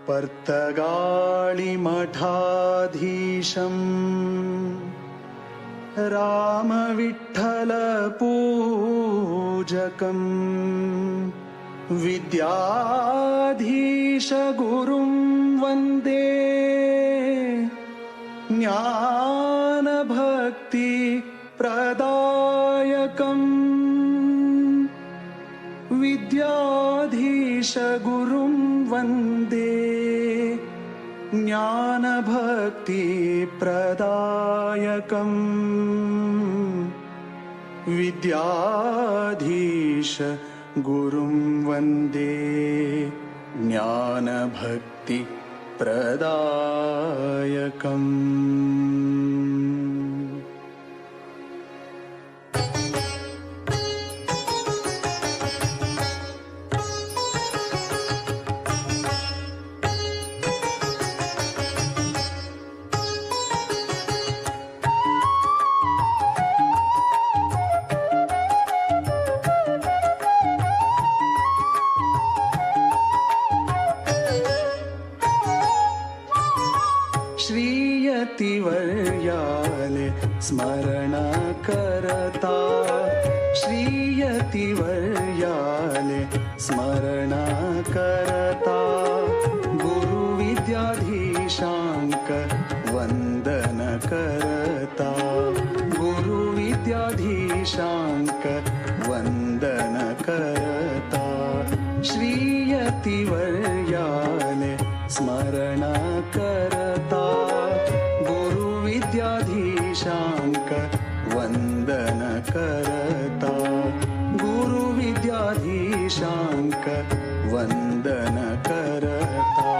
पर्तगाळी मठाधीशं रामविठ्ठल पूजकं विद्याधीश गुरुं वंदे ज्ञानभक्ति प्रदायकम् विद्याधीश गुरुं वंदे ज्ञानभक्ति प्रदायकम् विद्याधीश गुरुं वंदे ज्ञानभक्ति प्रदायकम्। श्रीयतिवर्याले स्मरण करता श्रीयतिवर्याले स्मरण करता गुरुविद्याधीशांक वंदन करता गुरुविद्याधीशांक वंदन करता श्रीयतिवर्याले स्मरण करता गुरुविद्याधीशांक वंदन करता गुरुविद्याधीशांक वंदन करता।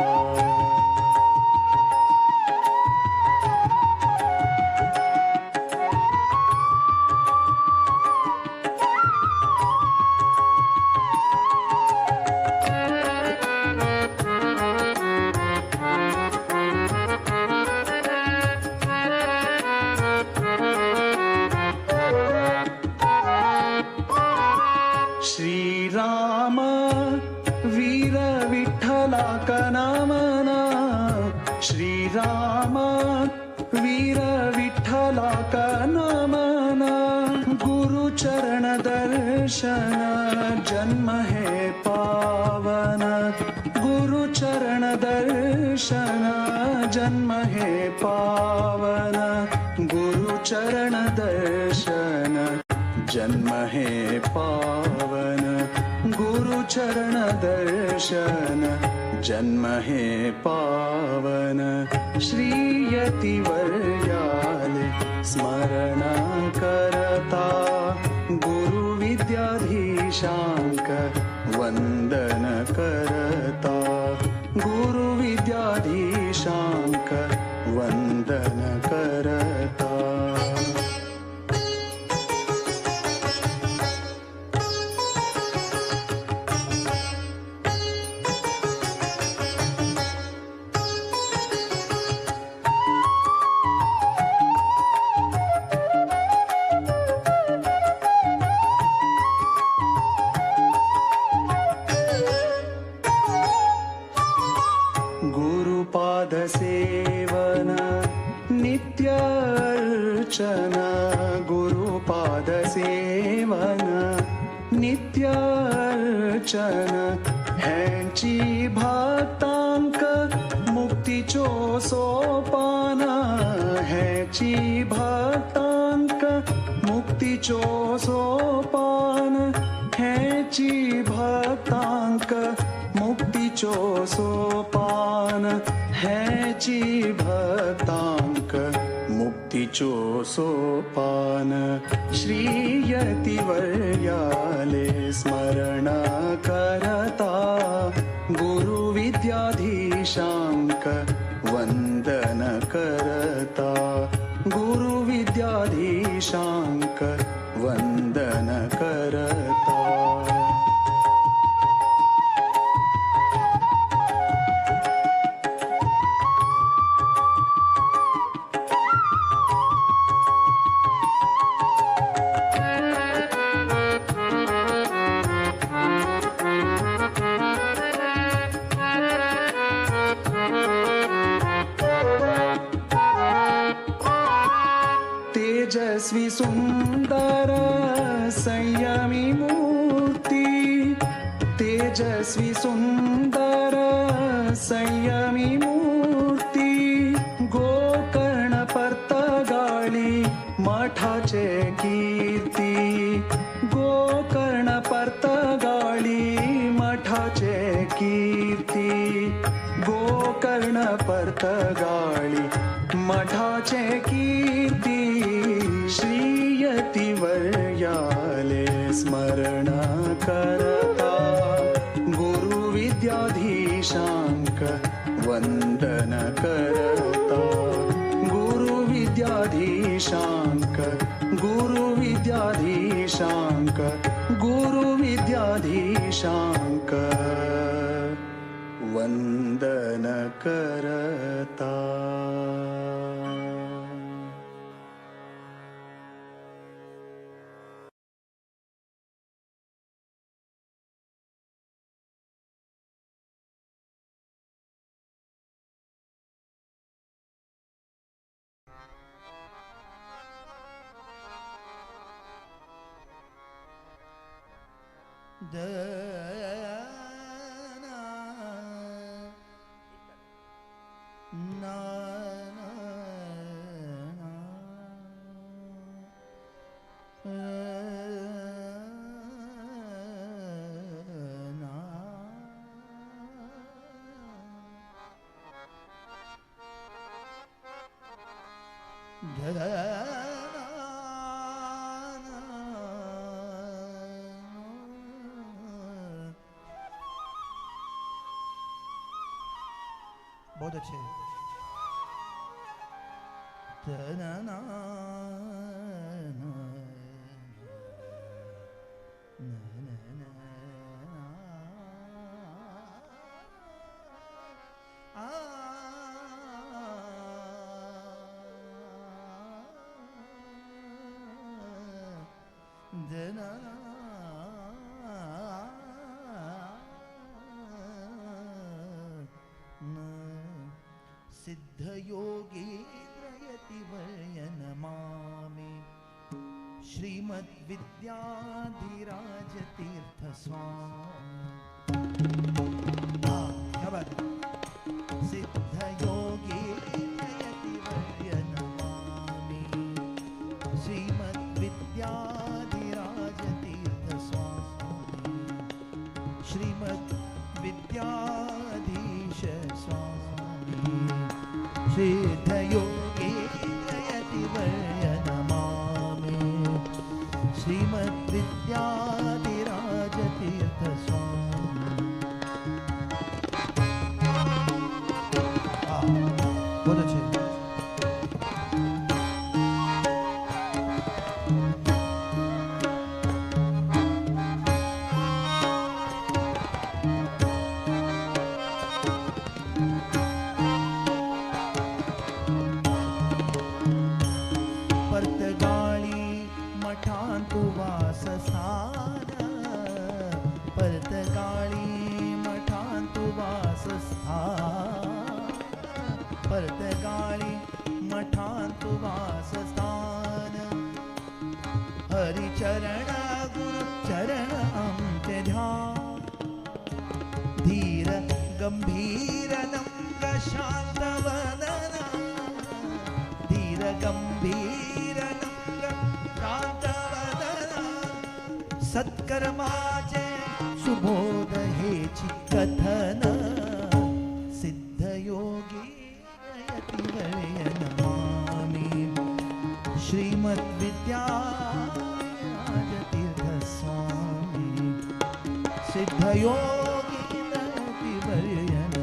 श्रीराम वीर विठ्ठला कनामना श्रीराम वीर विठ्ठला कनामना गुरुचरण दर्शन जन्म हे पावन गुरुचरण दर्शन जन्म हे पावन गुरुचरण दर्शन जन्म हे पावन गुरुचरण दर्शन जन्म हे पावन श्रीयतिवर्याले स्मरण करता गुरुविद्याधीशांक वंदन करता गुरुविद्याधीशांक वंदन करता। गुरुपाद सेवन नित्य अर्चन गुरुपाद सेवन नित्य अर्चन ह्यांची भक्तांक मुक्तीचो सोपान ह्यांची भक्तांक मुक्तीचो सोपान ह्यांची भक्तांक मुक्तीचो सोपान ह्याची भक्तांक मुक्तीचो सोपान श्रीयतिवर्याले स्मरण करता गुरुविद्याधीशांक वंदन करता गुरुविद्याधीशांक वंदन करता। सुंदर संयमी मूर्ती, तेजस्वी सुंदर संयमी मूर्ती, गोकर्ण पर्तगाळी मठाचे कीर्ती, गोकर्ण पर्तगाळी मठाचे कीर्ती, गोकर्ण पर्तगाळी मठाचे कीर्ती, श्रीयती वर्याले स्मरण करता, गुरु विद्याधीशांक वंदन करता, गुरु विद्याधीशांक, गुरु विद्याधीशांक, गुरु विद्याधीशांक वंदन करता। बहुत अच्छे। सिद्धयोगीन्द्रयतिवर्यनमामि श्रीमद्विद्याधिराजतीर्थस्वामी। क्या बात है। सिद्धयोगीन्द्रयतिवर्यनमामि श्रीमद्विद्याधिराजतीर्थस्वामी, श्रीमद्विद्याधीश स्वामी, सिद्धयोगीन्द्रयतिवर्यनमामि श्रीमद्विद्याधिराजतीर्थस्वामी। बहुत अच्छे। पर्तगाळी मठांतु वासस्थान, पर्तगाळी मठांतु वासस्थान, पर्तगाळी मठांतु वासस्थान, हरिचरण गुरु चरण आमचे ध्यान, धीर गंभीर नम्र शांत वदन, धीर गंभीर नम्र शांत वदन, सत्कर्माचे सुबोध हेची कथन, सिद्धयोगी यतिवर्यनमामि श्रीमद्विद्याराजतीर्थस्वामी, सिद्धयोगी यतिवर्यन।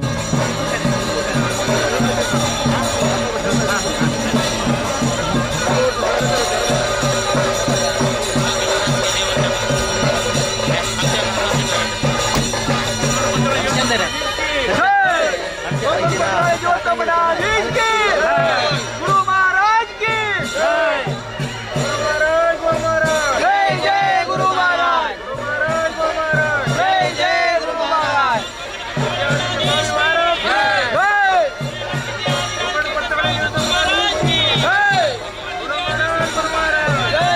गुरु महाराज की जय, जय जय गुरु महाराज, जय जय गुरु महाराज, जय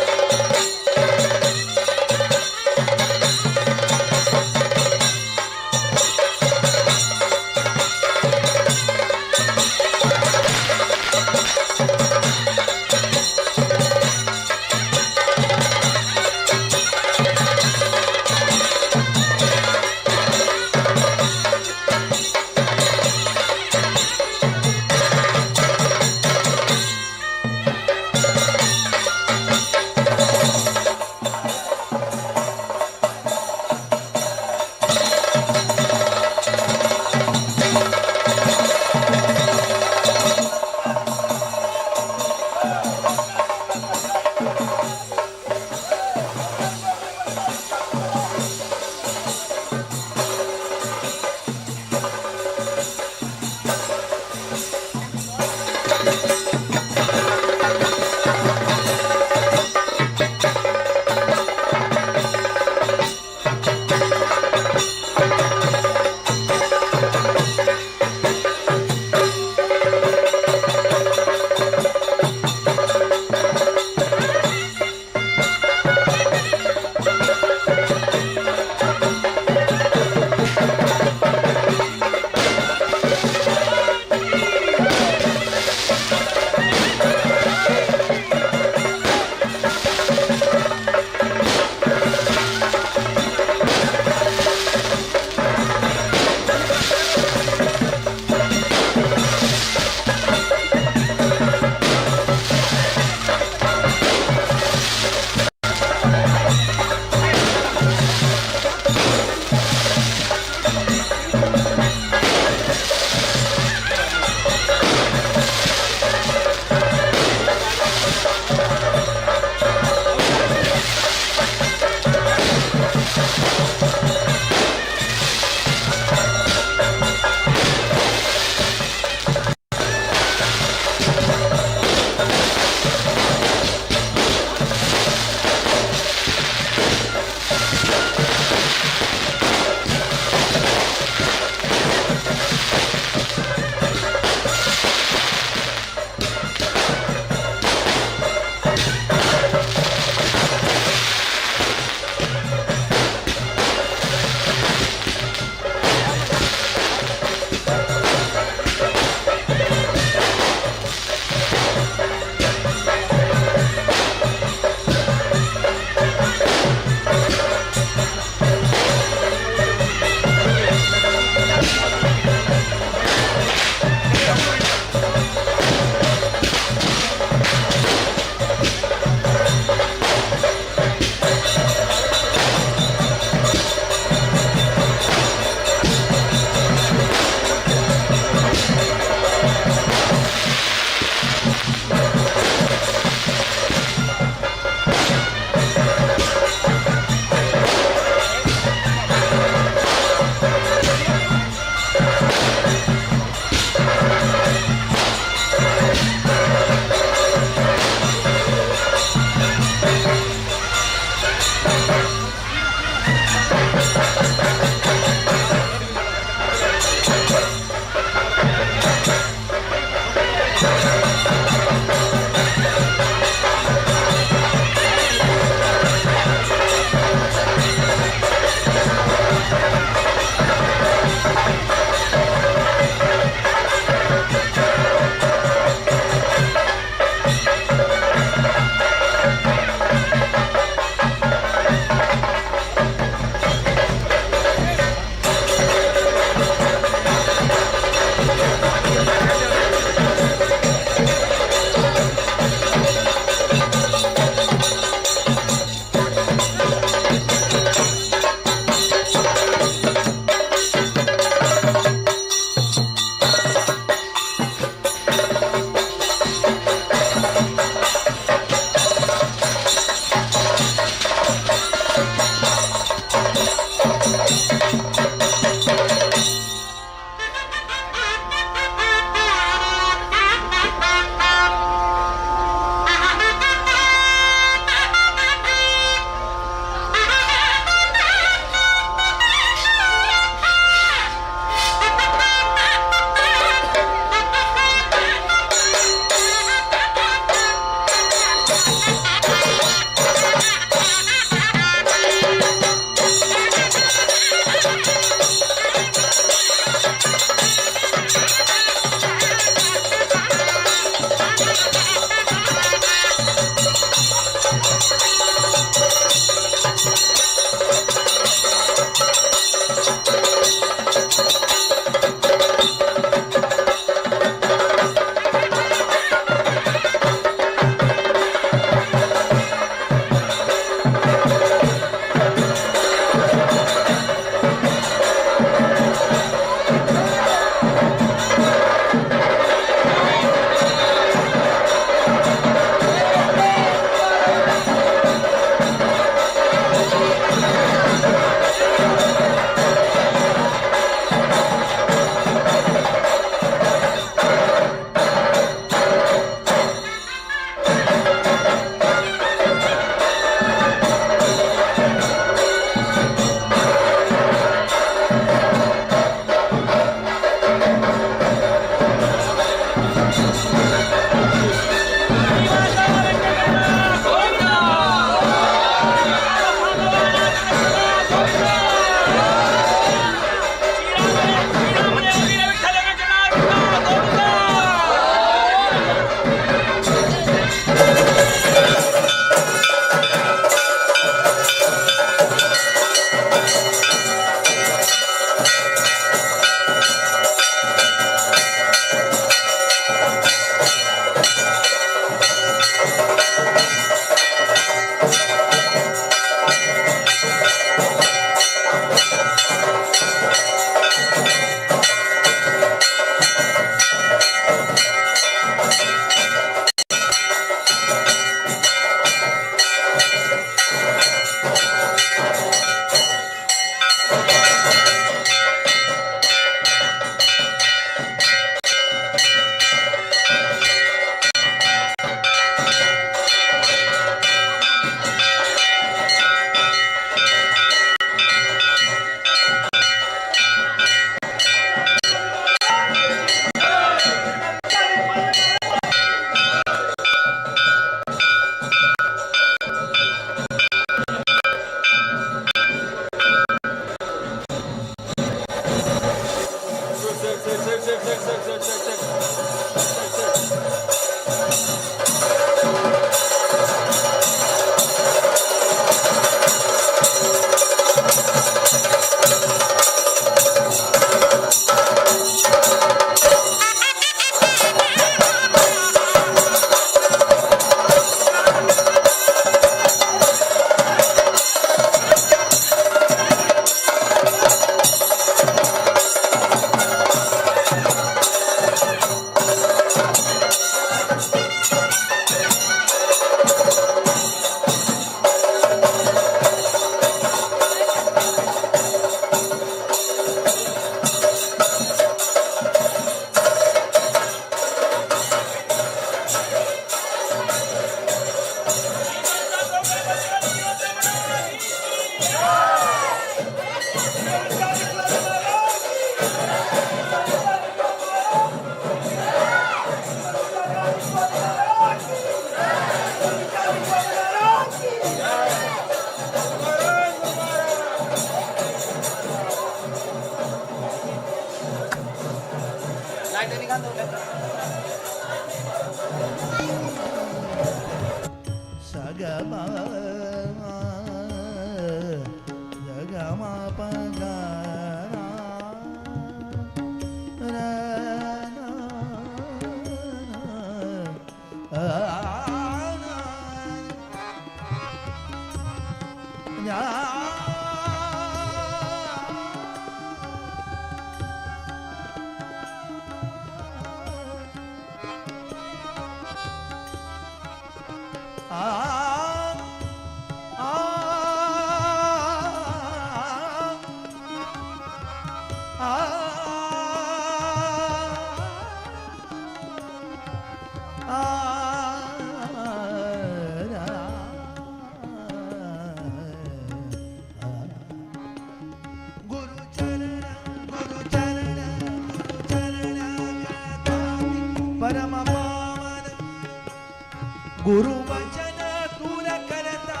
गुरुवचन दूर करता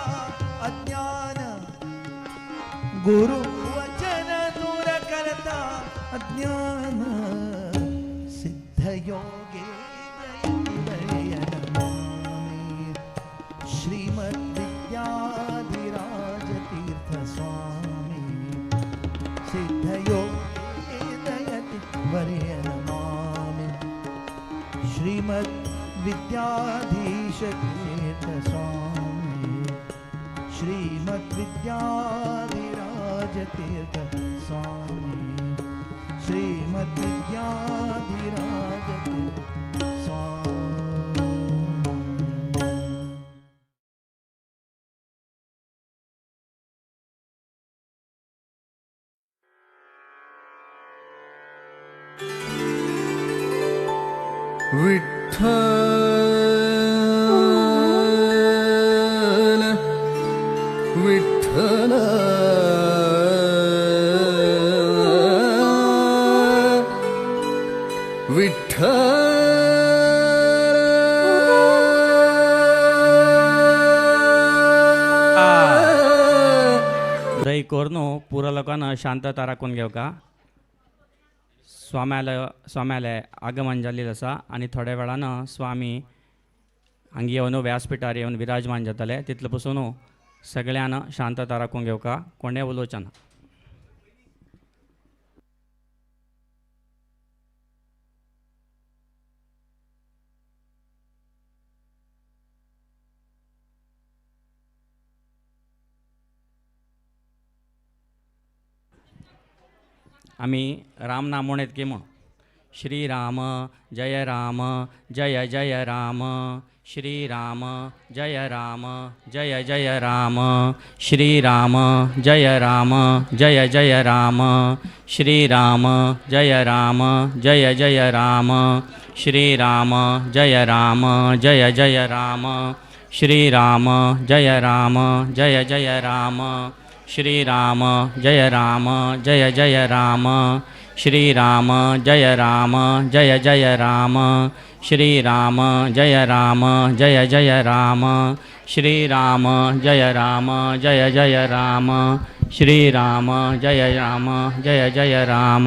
अज्ञान, गुरुवचन दूर करता अज्ञान, सिद्धयोगे श्रीमद् विद्याधिराज तीर्थ स्वामी, सिद्धयोगे दयति वर्य नमामि। श्रीमद् विद्याधीश तीर्थ स्वामी, श्रीमद् विद्याधिराज तीर्थ स्वामी, श्रीमद् विद्याधिराज तीर्थ स्वामी। विठ्ठल विठ्ठल विठ्ठल। दही कोरनो पुरा लोकांना शांतता राखून घेवका। स्वाम्याले आगमन जाल्लें आसा आनी थोड्या वेळान स्वामी हांगा येवन व्यासपिठार येवन विराजमान जातले। तितले पसून सगळ्यान शांतता राखून घेवका, कोणें उलोवचें ना। आमी राम नाम म्हणत की म्हूण श्री राम जय राम जय जय राम, श्री राम जय राम जय जय राम, श्री राम जय राम जय जय राम, श्री राम जय राम जय जय राम, श्री राम जय राम जय जय राम, श्री राम जय राम जय जय राम, श्री राम जय राम जय जय राम, श्री राम जय राम जय जय राम, श्री राम जय राम जय जय राम, श्री राम जय राम जय जय राम, श्री राम जय राम जय जय राम,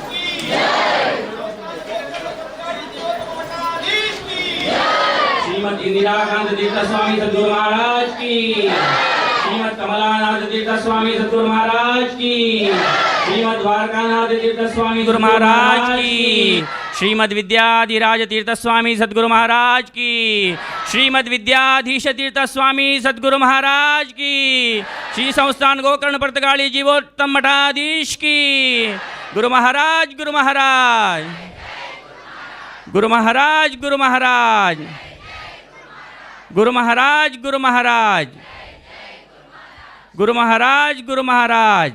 इंदिराकांत तीर्थ स्वामी सद्गुरु महाराज की, श्रीमद कमलानाथ तीर्थ स्वामी सद्गुरु महाराज की, श्रीमद द्वारकानाथ तीर्थ स्वामी गुरु महाराज की, श्रीमद विद्याधिराज तीर्थ स्वामी सद्गुरु महाराज की, श्रीमद विद्याधीश तीर्थ स्वामी सद्गुरु महाराज की, श्री संस्थान गोकर्ण पर्तगाळी जीवोत्तम मठाधीश की। Guru Maharaj, Guru Maharaj, Guru Maharaj, Guru Maharaj, Guru Maharaj, Guru Maharaj, Guru Maharaj, Guru Maharaj.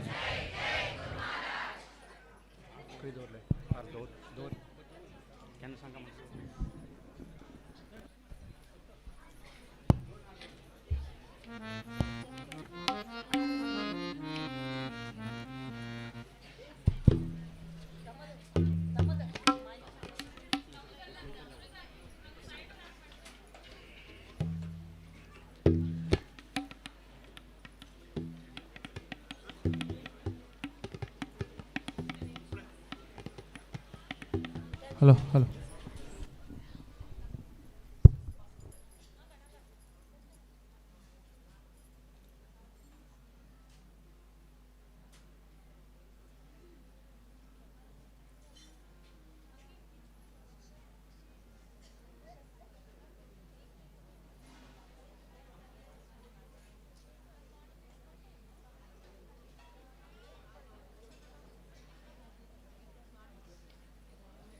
Hello hello.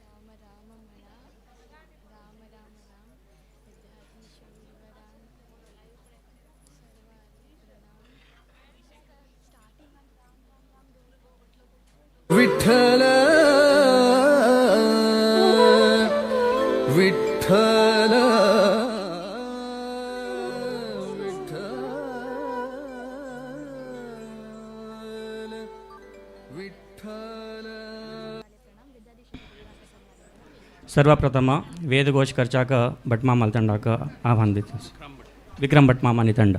Ram Ram म्हणा, राम राम राम, विद्याधीश गुरुवरांक सर्वांनी प्रणाम। विठ्ठल विठ्ठल विठ्ठल विठ्ठल। सर्वप्रथम वेदघोष करच्याक भटमामा तंडाक आव्हान दिता। विक्रम भटमामा आनी तंड।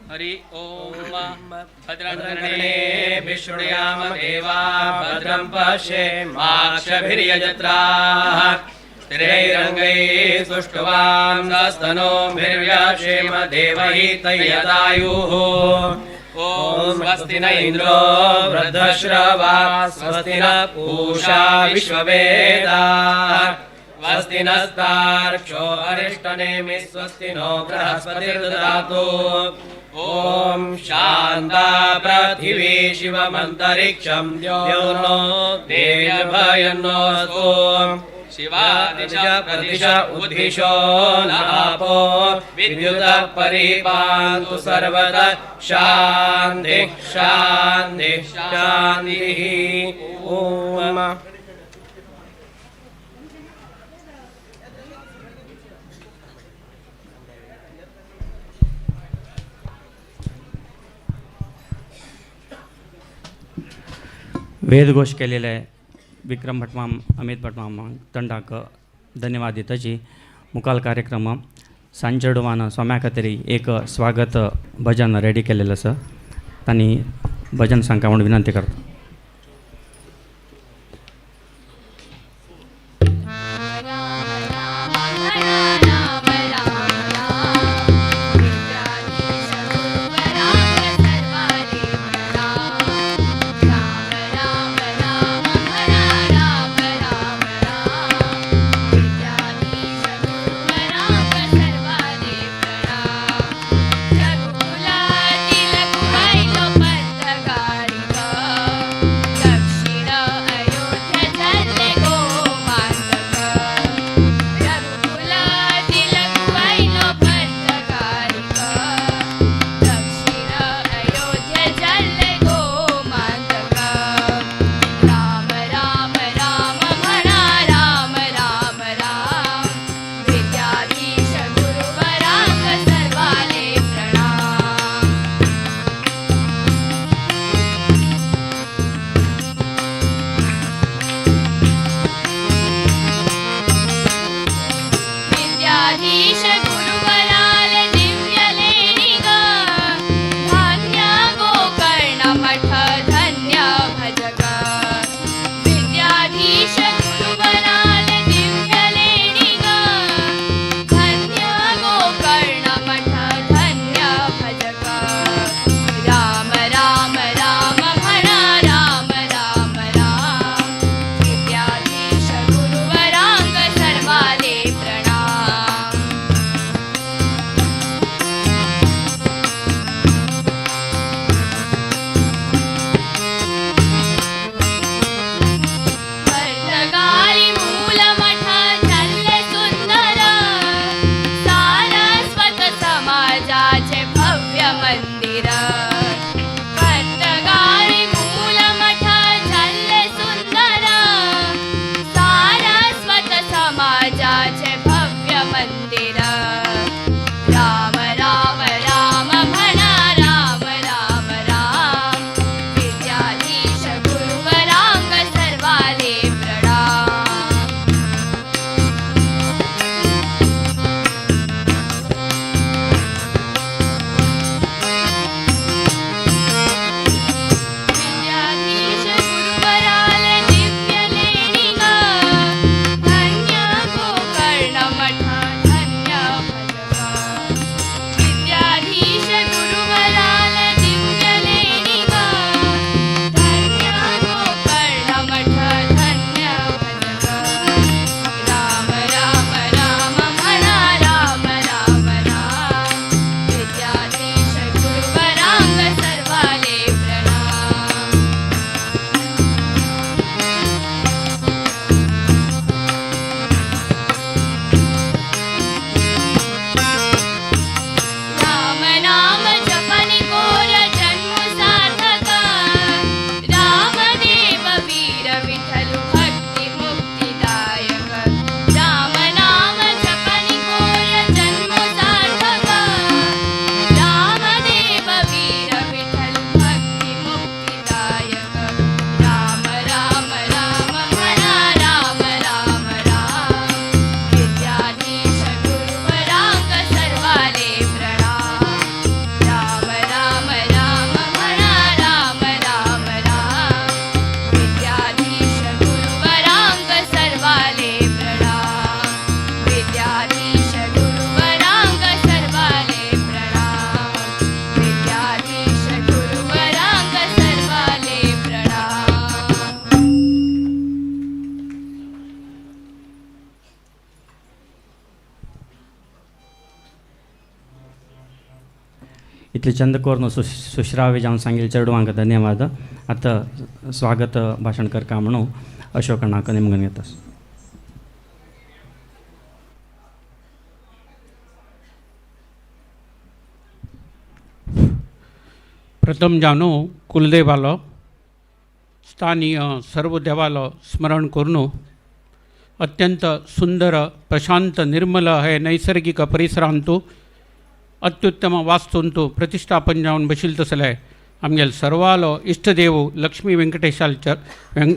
हरि ओम। भद्रं विष्णुयाम देवा भद्रं पश्येमाक्षभिर्यजत्राः स्थिरैरङ्गैः सुष्ठुवांसस्तनूभिर्व्यशेम देवहितयदायुः। ॐ स्वस्ति न इन्द्रो वृद्धश्रवाः स्वस्ति न पूषा विश्ववेदाः स्वस्ति नस्तार्क्ष्यो अरिष्टनेमिः स्वस्ति नो बृहस्पतिर्दधातु। ॐ शान्ता पृथिवी शिवमन्तरिक्षं द्योर्नो देव्यभयन्नोऽस्तु। शिवा दिश प्रदिश उद्दिशो न आपो विद्युतः परिपान्तु सर्वतः। शान्तिः शान्तिः शान्तिः। ॐ। वेदघोष केलेले विक्रम भटमाम, अमित भटमाम तंडाक धन्यवाद दिताची। मुखाल कार्यक्रम सांजडवान स्वाम्या खातीर एक स्वागत भजन रेडी केलेलं आसा, तांणी भजन सांगता म्हूण विनंती करता। राम राम राम, विद्याधीश गुरुवरांक सर्वांनी प्रणाम। राम राम राम म्हणा, राम राम राम, विद्याधीश गुरुवरांक सर्वांनी प्रणाम। रघुकुलातील कुहायलो पंथगाळी. इतले चंद करून सुश्राव्य जावन सांगिल्ले चेडवांक धन्यवाद. आतां स्वागत भाशण करका म्हणून अशोक अण्णाक निमगन घेता. प्रथम जानो कुलदेवालो स्थानीय सर्व देवालो स्मरण करून अत्यंत सुंदर प्रशांत निर्मल हे नैसर्गिक परिसरांतु अत्युत्तम वास्तुंतु प्रतिष्ठापन जावन बशिल्ल तसले आमगेले सर्वालो इश्टदेव लक्ष्मी वेंकटेशाल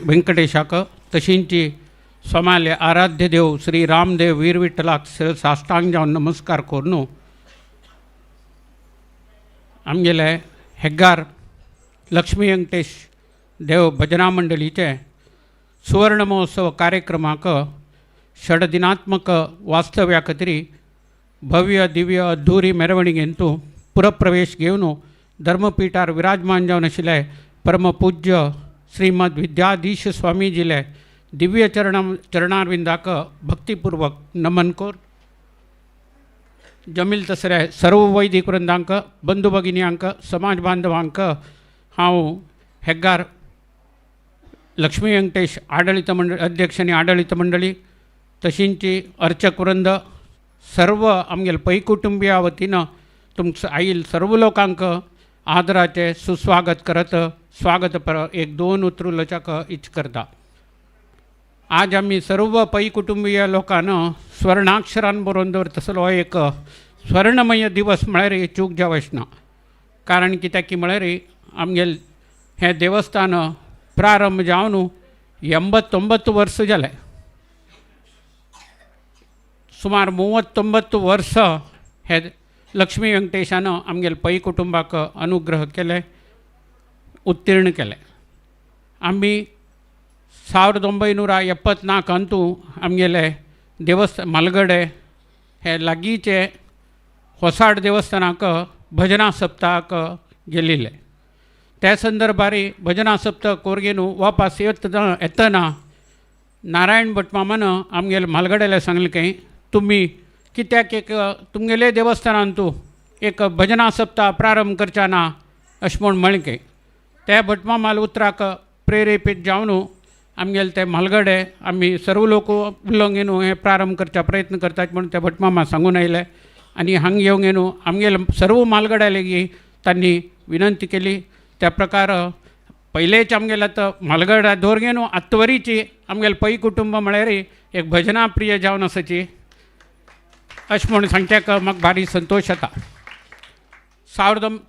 वेंकटेशाक तशींची सोमाले आराध्य देव श्री रामदेव वीरविठ्ठलाक साष्टांग जावन नमस्कार करून आमगेले हेग्गार लक्ष्मी वेंकटेश देव भजना मंडळीचे सुवर्ण महोत्सव कार्यक्रमाक षडदिनात्मक वास्तव्या खातीर भव्य दिव्य अद्धुरी मेरवणिगेंतु पुरप्रवेश घेवन धर्मपीठार विराजमान जावन आशिल्ले परमपूज्य श्रीमद विद्याधीश स्वामीजीले दिव्य चरणारविंदाक भक्तिपूर्वक नमन कर जमील तसरे सर्व वैदिक वृंदांक बंधू भगिन्यांक समाज बांधवांक हांव हेग्गार लक्ष्मी वेंकटेश आडळीत मंडळी अध्यक्ष आनी आडळीत मंडळी तशींची अर्चक वृंद सर्व आमगेले पै कुटुंबिया वतीन तुमचं आईल सर्व लोकांक आदराचे सुस्वागत करत स्वागत पर एक दोन उतरू लचाक इच्छ करता. आज आमी सर्व पै कुटुंबीय लोकांना स्वर्णाक्षरान बरोवन दवर तसलो हो एक स्वर्णमय दिवस म्हळ्यार चूक जावच ना. कारण कित्याक म्हळ्यार आमगेले हें देवस्थान प्रारंभ जावन 89 वर्स जालें. सुमार 39 वर्स हे लक्ष्मी वेंकटेशान आमगेले पै कुटुंबाक अनुग्रह केले, उत्तीर्ण केले. आमी 1974 अंतू आमगेले देवस्थान मालगडे हे लागींचे होसाड देवस्थानाक भजना सप्ताक गेलिल्ले. त्या संदर्भार भजना सप्तक कोरगेनू वापस येतना नारायण भटमामान आमगेले मालगड्याले सांगलें की तुमी कित्याक एक तुमगेले देवस्थानांतू एक भजना सप्ताह प्रारंभ करच्या ना अशें म्हूण म्हणलें की त्या भटमामाल उतराक प्रेरेपीत जावन आमगेले ते म्हालगडे आमी सर्व लोक उलोवंक येवन हें प्रारंभ करच्या प्रयत्न करतात म्हूण ते भटमामा सांगून आयले आनी हांगा येवंक येवन आमगेले सर्व म्हालगड्या लेगीत तांणी विनंती केली. त्या प्रकार पयलेच आमगेले आतां म्हालगड्या दवर घेवन आत्तवरीची आमगेले पै कुटुंब म्हळ्यार एक भजना प्रिय जावन आसाची अशें म्हूण सांगच्याक म्हाका भारी संतोश जाता.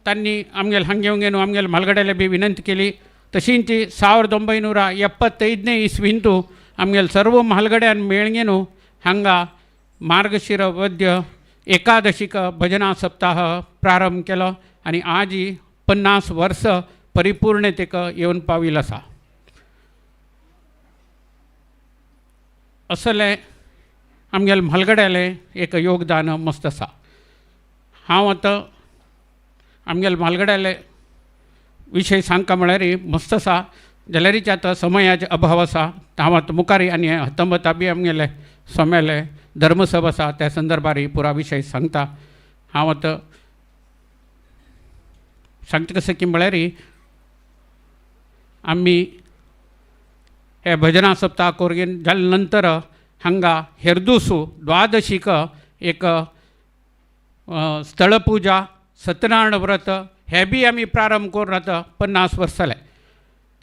तांणी आमगेले हांगा येवंक येवन आमगेले म्हालगड्याले बी विनंती केली. तशींची 1975 इस्वींतू आमगेले सर्व म्हालगड्यान मेळगेन हांगा मार्गशीर वद्य एकादशीक भजना सप्ताह प्रारंभ केलो आनी आजी 50 वर्स परिपूर्णतेक येवन पाविल्लो आसा. असलें आमगेले म्हालगड्यालें एक योगदान मस्त आसा. हांव आतां आमगेले म्हालगड्याले विशय सांगता म्हळ्यार मस्त आसा जाल्यारीच आतां समयाचे अभाव आसा. हांव आतां मुखार आनी हतंबता बी आमगेले सोम्याले धर्मसभा आसा त्या संदर्भार पुरा विशय सांगता. हांव आतां सांगता कशें की म्हळ्यार आमी हे भजना सप्ताह कोरगेन जाले नंतर हांगा हेरदूसू द्वादशीक एक स्थळपूजा सत्यनारायण व्रत हे बी आमी प्रारंभ करून आतां 50 वर्स जालें.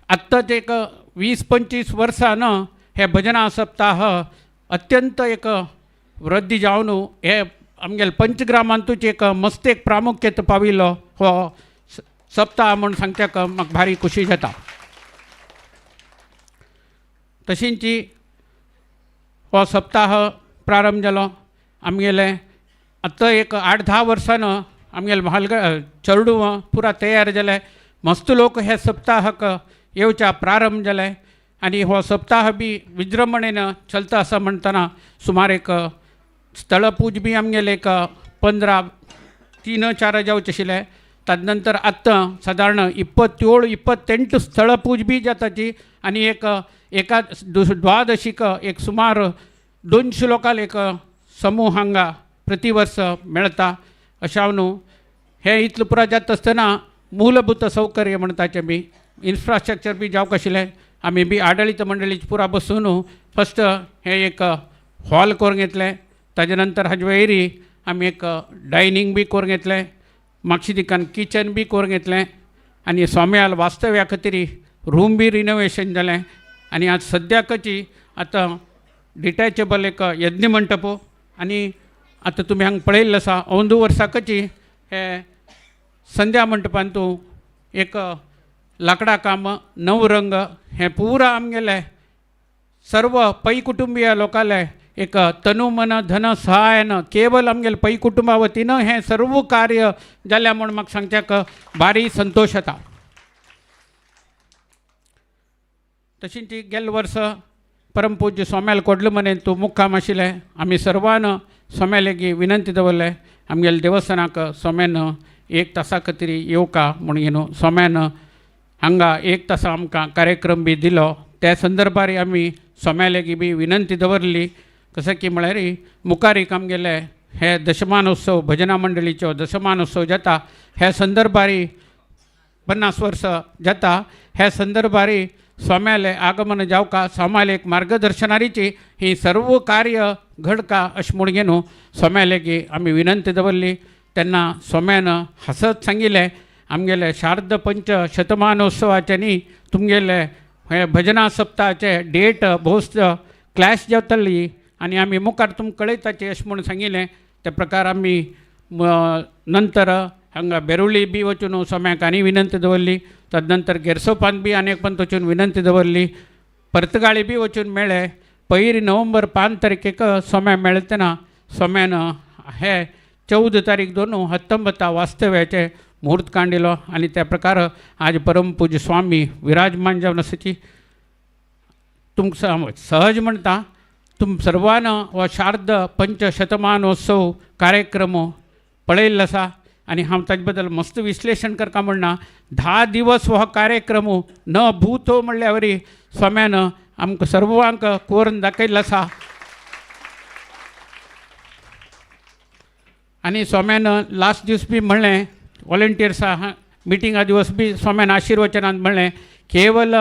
आत्तांच एक 20-25 वर्सां हे भजना सप्ताह अत्यंत एक वृद्धी जावन हे आमगेले पंचग्रामांतूच एक मस्त एक प्रामुख्यता पाविल्लो हो सप्ताह म्हूण सांगच्याक म्हाका भारी खुशी जाता. तशींची हो सप्ताह प्रारंभ जालो आमगेले आतां एक 8-10 वर्सान आमगेले म्हालग चेडूं पुरा तयार जाले. मस्त लोक हे सप्ताहक येवच्या प्रारंभ जाले आनी हो सप्ताह बी विजृंभणेन चलता आसा म्हणटना सुमार एक स्थळपूज बी आमगेले एक 15-3-4 जावचे आशिल्ले. तदनंतर आतां सादारण 27-28 स्थळपूज बी जाताची आनी एक एका द्वादशीक एक सुमार 200 लोकांक एक समूह हांगा प्रतिवर्स मेळटा. अशें हांव न्हू हें इतलें पुरा जाता आसतना मूलभूत सौकर्य म्हणटाचें बी इन्फ्रास्ट्रक्चर बी जावंक आशिल्लें. आमी बी आडळीत मंडळीच पुरा बसून फस्ट हें एक हॉल करून घेतलें. ताजे नंतर हाजे वयरी आमी एक डायनींग बी करून घेतलें, मागशी दिकान किचन बी करून घेतलें आनी स्वाम्याल वास्तव्या खातीर रूम बी रिनोवेशन जालें. आनी आज सद्याकची आतां डिटॅचेबल एक यज्ञ मंटप आनी आतां तुमी हांगा पळयल्लें आसा अंदू वर्साकची हे संध्या मंटपांतू एक लांकडा काम नवरंग हें पुरा आमगेलें सर्व पै कुटुंबीय लोकांले एक तनु मन धन सहायन केवल आमगेले पै कुटुंबा वतीन हें सर्व कार्य जालें म्हूण म्हाका सांगच्याक भारी संतोश जाता. तशींच गेल्ले वर्स परमपूज्य स्वाम्याल कोडलमनेन तूं मुक्काम आशिल्लें. आमी सर्वान स्वाम्यालेगी विनंती दवरलें आमगेले देवस्थानाक स्वाम्यान एक तासा खातीर येवका म्हूण न्हू स्वाम्यान हांगा एक तासा आमकां कार्यक्रम बी दिलो. त्या संदर्भार आमी स्वाम्यालेगी बी विनंती दवरली कशें की म्हळ्यार मुखार एक आमगेले हे दशमानोत्सव भजना मंडळीचो दशमानोत्सव जाता ह्या संदर्भार 50 वर्सां जाता ह्या संदर्भार स्वाम्याले आगमन जावका स्वाम्याले एक मार्गदर्शनारीची ही सर्व कार्य घडका अशें म्हूण न्हू स्वाम्यालेगी आमी विनंती दवरली. तेन्ना स्वाम्यान हांसत सांगिल्लें आमगेले शारद पंच शतमानोत्सवाचे न्ही तुमगेले हे भजना सप्ताहाचे डेट भोवच क्लॅश जातली आनी आमी मुखार तुमकां कळयताचे अशें म्हूण सांगिल्लें. त्या प्रकार आमी नंतर हांगा बेरुली बी वचून स्वाम्याक आनी विनंती दवरली. तदनंतर गेरसोपान बी आनी एक पण वचून विनंती दवरली. पर्तगाळी बी वचून मेळ्ळे. पयर नोव्हेंबर 5 तारखेक स्वाम्या मेळ्ळे तेन्ना स्वाम्यान हे 14 तारीख 2019 वास्तव्याचे मुहूर्त काडिल्लो आनी त्या प्रकार आज परमपूज्य स्वामी विराजमान जावन आसाची. तुमकां सहज म्हणटा तुम सर्वान हो शारद पंचशतमानोत्सव कार्यक्रम पळयल्लो आसा आनी हांव ताजे बद्दल मस्त विश्लेशण करता म्हणना. 10 दिवस हो कार्यक्रम न भूतो म्हणल्या वरी स्वाम्यान आमकां सर्वांक कोरून दाखयल्लो आसा. आनी स्वाम्यान लास्ट दीस बी म्हणलें वॉलंटियर्सा मिटिंगा दिवस बी स्वाम्यान आशिर्वचनान म्हणलें केवल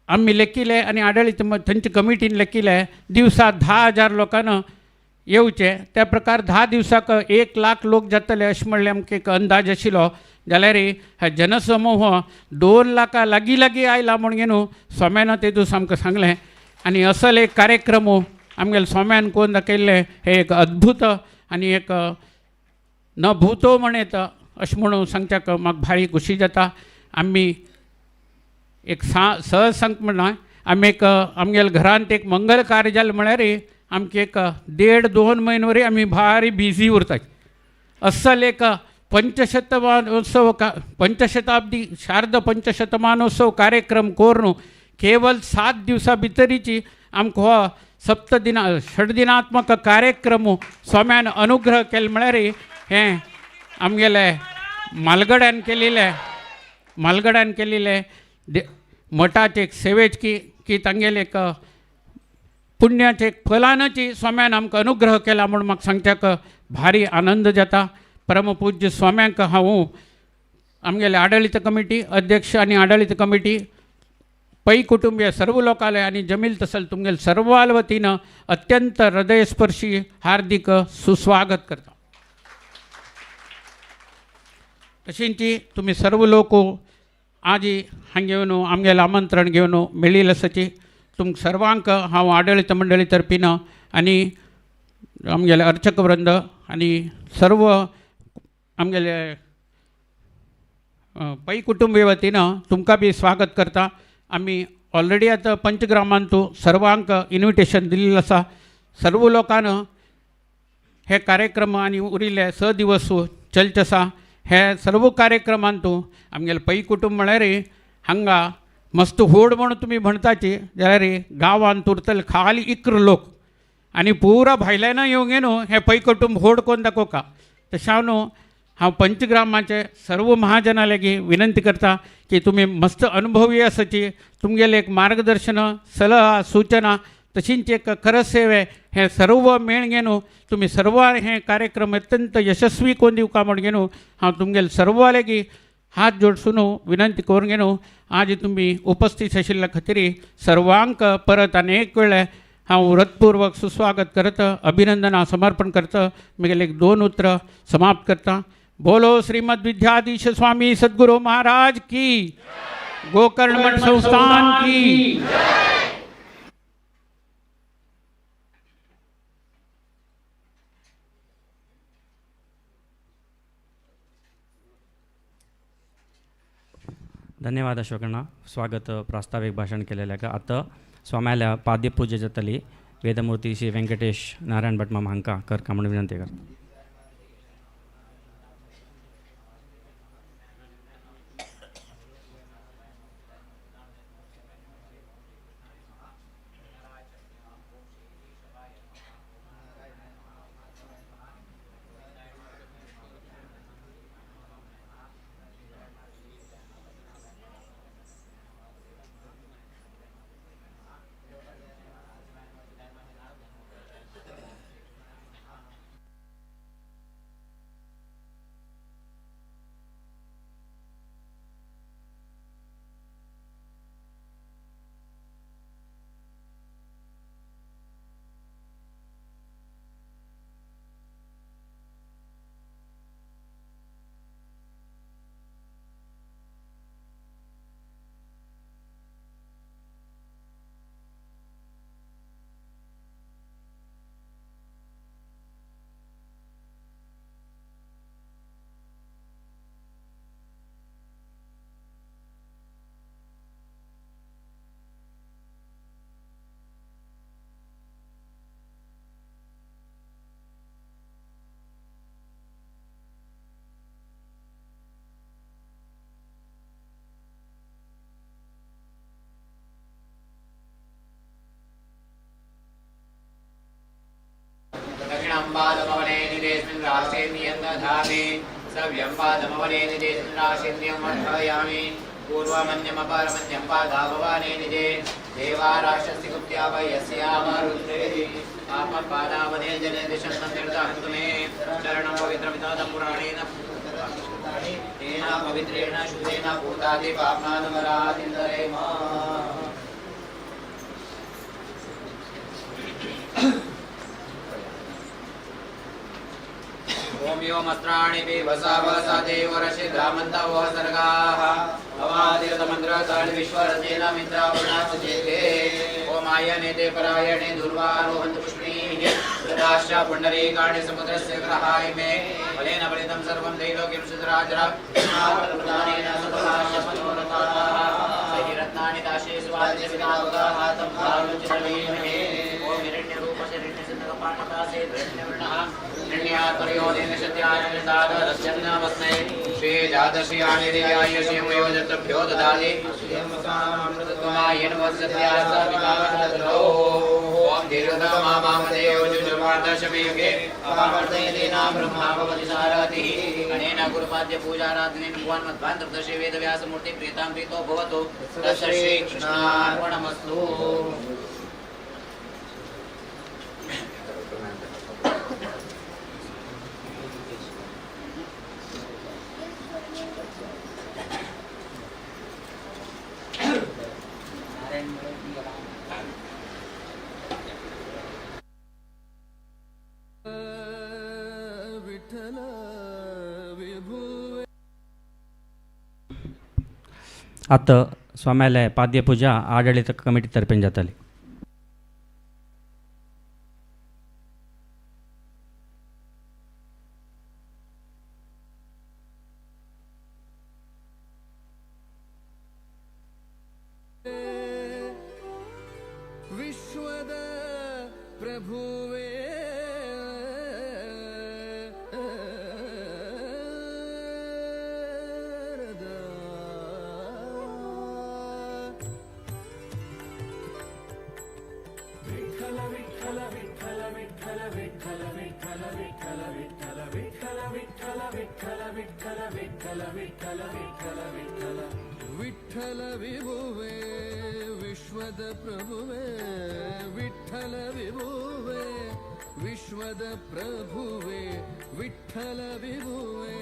आमी लेखिले आनी आडळीत थंयचे कमिटीन लेखिले दिवसा 10,000 लोकांना येवचे त्या प्रकार 10 दिवसाक 1 लाख लोक जातले अशें म्हणलें आमकां एक अंदाज आशिल्लो. जाल्यार हा जनसमूह 2 लाखां लागीं लागीं आयला म्हूण न्हू स्वाम्यान ते दीस आमकां सांगलें. आनी असल एक कार्यक्रम आमगेले स्वाम्यान कोण दाखयल्लें हें एक अद्भुत आनी एक न भूतो म्हणेत अशें म्हणून सांगच्याक म्हाका भारी खुशी जाता. आमी एक सहज सांग म्हणना आमी एक आमगेले घरांत एक मंगल कार्य जालें म्हळ्यार आमची एक 1.5-2 म्हयने वरी आमी भारी बिजी उरतात. अस्सल एक पंचशतमानोत्सव पंचशताब्दी शारद पंचशतमानोत्सव कार्यक्रम करून केवल 7 दिवसां भितरीची आमकां हो सप्तदिना षड्दिनात्मक कार्यक्रम स्वाम्यान अनुग्रह केले म्हळ्यार हें आमगेले मालगड्यान केलेलें मालगड्यान केलेलें मठाचे एक सेवेच की तांगेले एक पुण्याचे एक फलानची स्वाम्यान आमकां अनुग्रह केला म्हूण म्हाका सांगच्याक भारी आनंद जाता. परमपूज्य स्वाम्यांक हांव आमगेले आडळीत कमिटी अध्यक्ष आनी आडळीत कमिटी पै कुटुंबीय सर्व लोकाले आनी जमील तसल तुमगेले सर्वाल वतीन अत्यंत हृदयस्पर्शी हार्दिक सुस्वागत करता. तशेंच तुमी सर्व लोक आजी हांगा येवन आमगेलें आमंत्रण घेवन मेळिल्लें आसाची तुमकां सर्वांक हांव आडळीत मंडळी तर्फीन आनी आमगेले अर्चक वृंद आनी सर्व आमगेले पै कुटुंबीय वतीन तुमकां बी स्वागत करता. आमी ऑलरेडी आतां पंचग्रामांतू सर्वांक इन्विटेशन दिल्लें आसा. सर्व लोकान हे कार्यक्रम आनी उरिल्ले 6 दिवस चलचे आसा. हे सर्व कार्यक्रमांतू आमगेले पै कुटुंब म्हळ्यार हांगा मस्त व्हड म्हूण तुमी म्हणटाची जाल्यार गांवांत उरतले खाली 11 लोक आनी पुरा भायल्यान येवंक न्हू हें पै कुटुंब व्हड कोन्न दाखोवका. तशें हांव न्हू हांव पंचग्रामाचे सर्व महाजना लागीं विनंती करता की तुमी मस्त अनुभवी आसाची तुमगेलें एक मार्गदर्शन सलहा सूचना तशींच एक करसेवे हे सर्व मेळ घेवन तुमी सर्व हे कार्यक्रम अत्यंत यशस्वी करून दिवका म्हूण घेवन हांव तुमगेले सर्व लेगीत हात जोडसून विनंती करून घेवन आज तुमी उपस्थित आशिल्ल्या खातीर सर्वांक परत आनी एक वेळ हांव हृदपूर्वक सुस्वागत करता, अभिनंदना समर्पण करता, म्हगेले एक दोन उतरां समाप्त करता। बोलो श्रीमद विद्याधीश स्वामी सद्गुरु महाराज की, गोकर्ण मठ संस्थान की। धन्यवाद अशोकण्णा, स्वागत प्रास्ताविक भाषण केलेल्याक। आतां स्वाम्याल्या पाद्यपूजा जातली। वेदमूर्ती श्री वेंकटेश नारायण भट मामा हांकां करका म्हूण विनंती करता। दक्षिणं निदेशं राशेन्यं दधामि, सव्यं पादमवने निदेशं राशेन्यं वर्धयामि, पूर्वमन्यमपरमन्यं पादाभवाने निजे देवाराष्ट्रस्य गुप्त्या वयस्यावरुन्धे आपं पादावने जने दिशं निर्दहन्तु मे चरणं पवित्रमिदं पुराणेन तेन पवित्रेण शुद्धेन भूतादि पापानमरादिन्दरेम। ओम योमस्त्राणि विवसा देवरषिद्रामन्तवो सर्गाः भवादिरतमन्द्रतानि विश्वरसेनमिन्द्रावृणासुचेते। ओम आयने ते परायणे दुर्वारोहन्तु पुष्णीः तदाश्च पुण्डरीकाणि समुद्रस्य ग्रहाय मे बलेन बलितं सर्वं त्रैलोक्यं सुतराजरा प्रदानेन सुतराश्च मनोरथाः सहिरत्नानि दाशे स्वादिस्विनावगाः तं भानुचित्रवीमहे। ओम हिरण्यरूपशरण्यसिद्धकपाटकासे हिरण्यवर्णः श्री जातश्रियाणिर्याय श्रीमयोजभ्यो ददाति ॐ दीर्घतमामदेवजुषमादशमयुगे अपावर्तयतीनां ब्रह्मा भवति सारथिः। अनेन गुरुपाद्य पूजाराधनेन भगवान् मध्वान्तर्दर्शी वेदव्यासमूर्ति प्रीतां प्रीतो भवतु। तस्य श्रीकृष्णार्पणमस्तु। आतां स्वाम्याले पाद्यपूजा आडळीत कमिटी तर्फेन जातली। विश्वद प्रभुवे विठ्ठल विठ्ठल विठ्ठल विठ्ठल विठ्ठल विठ्ठल विभुवे विश्व ವಿಶ್ವದ ಪ್ರಭುವೇ ವಿಠಲ ವಿಭುವೇ ವಿಶ್ವದ ಪ್ರಭುವೇ ವಿಠಲ ವಿಭುವೇ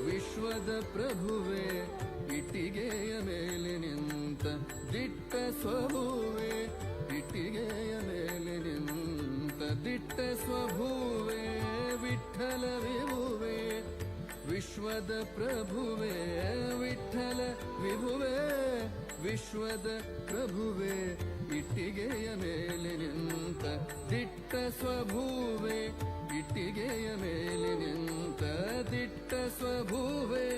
ವಿಶ್ವದ ಪ್ರಭುವೇ ಇಟ್ಟಿಗೆಯ ಮೇಲೆ ನಿಂತ ದಿಟ್ಟ ಸ್ವಭುವೇ ಇಟ್ಟಿಗೆಯ ಮೇಲೆ ನಿಂತ ದಿಟ್ಟ ಸ್ವಭುವೇ ವಿಠಲ ವಿಭುವೇ ವಿಶ್ವದ ಪ್ರಭುವೇ ವಿಠಲ ವಿಭುವೇ ವಿಶ್ವದ ಪ್ರಭುವೇ ಇಟ್ಟಿಗೆಯ ಮೇಲೆ ನಿಂತ ದಿಟ್ಟ ಸ್ವಭುವೇ ಇಟ್ಟಿಗೆಯ ಮೇಲೆ ನಿಂತ ದಿಟ್ಟ ಸ್ವಭುವೇ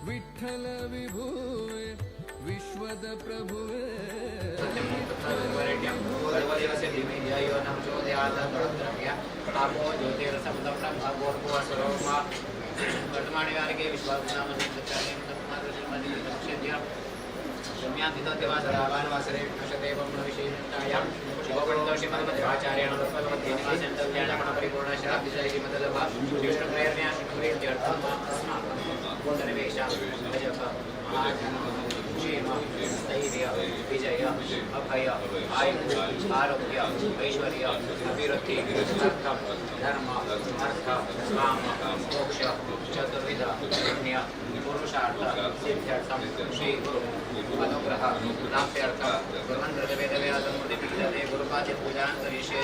ವಿಠಲ ವಿಭುವೇ ವಿಶ್ವದ ಪ್ರಭುವೇ. विजय अभय आयु आरोग्य ऐश्वर्य अभिवृद्धि अर्थम धर्म अर्थ काम मोक्ष चतुर्विध पुण्य पुरुषार्थ सिद्ध्यर्थम श्री गुरु अनुग्रह प्राप्त्यर्थम गुरुमंत्र गुरुपाद्य पूजां करिष्ये.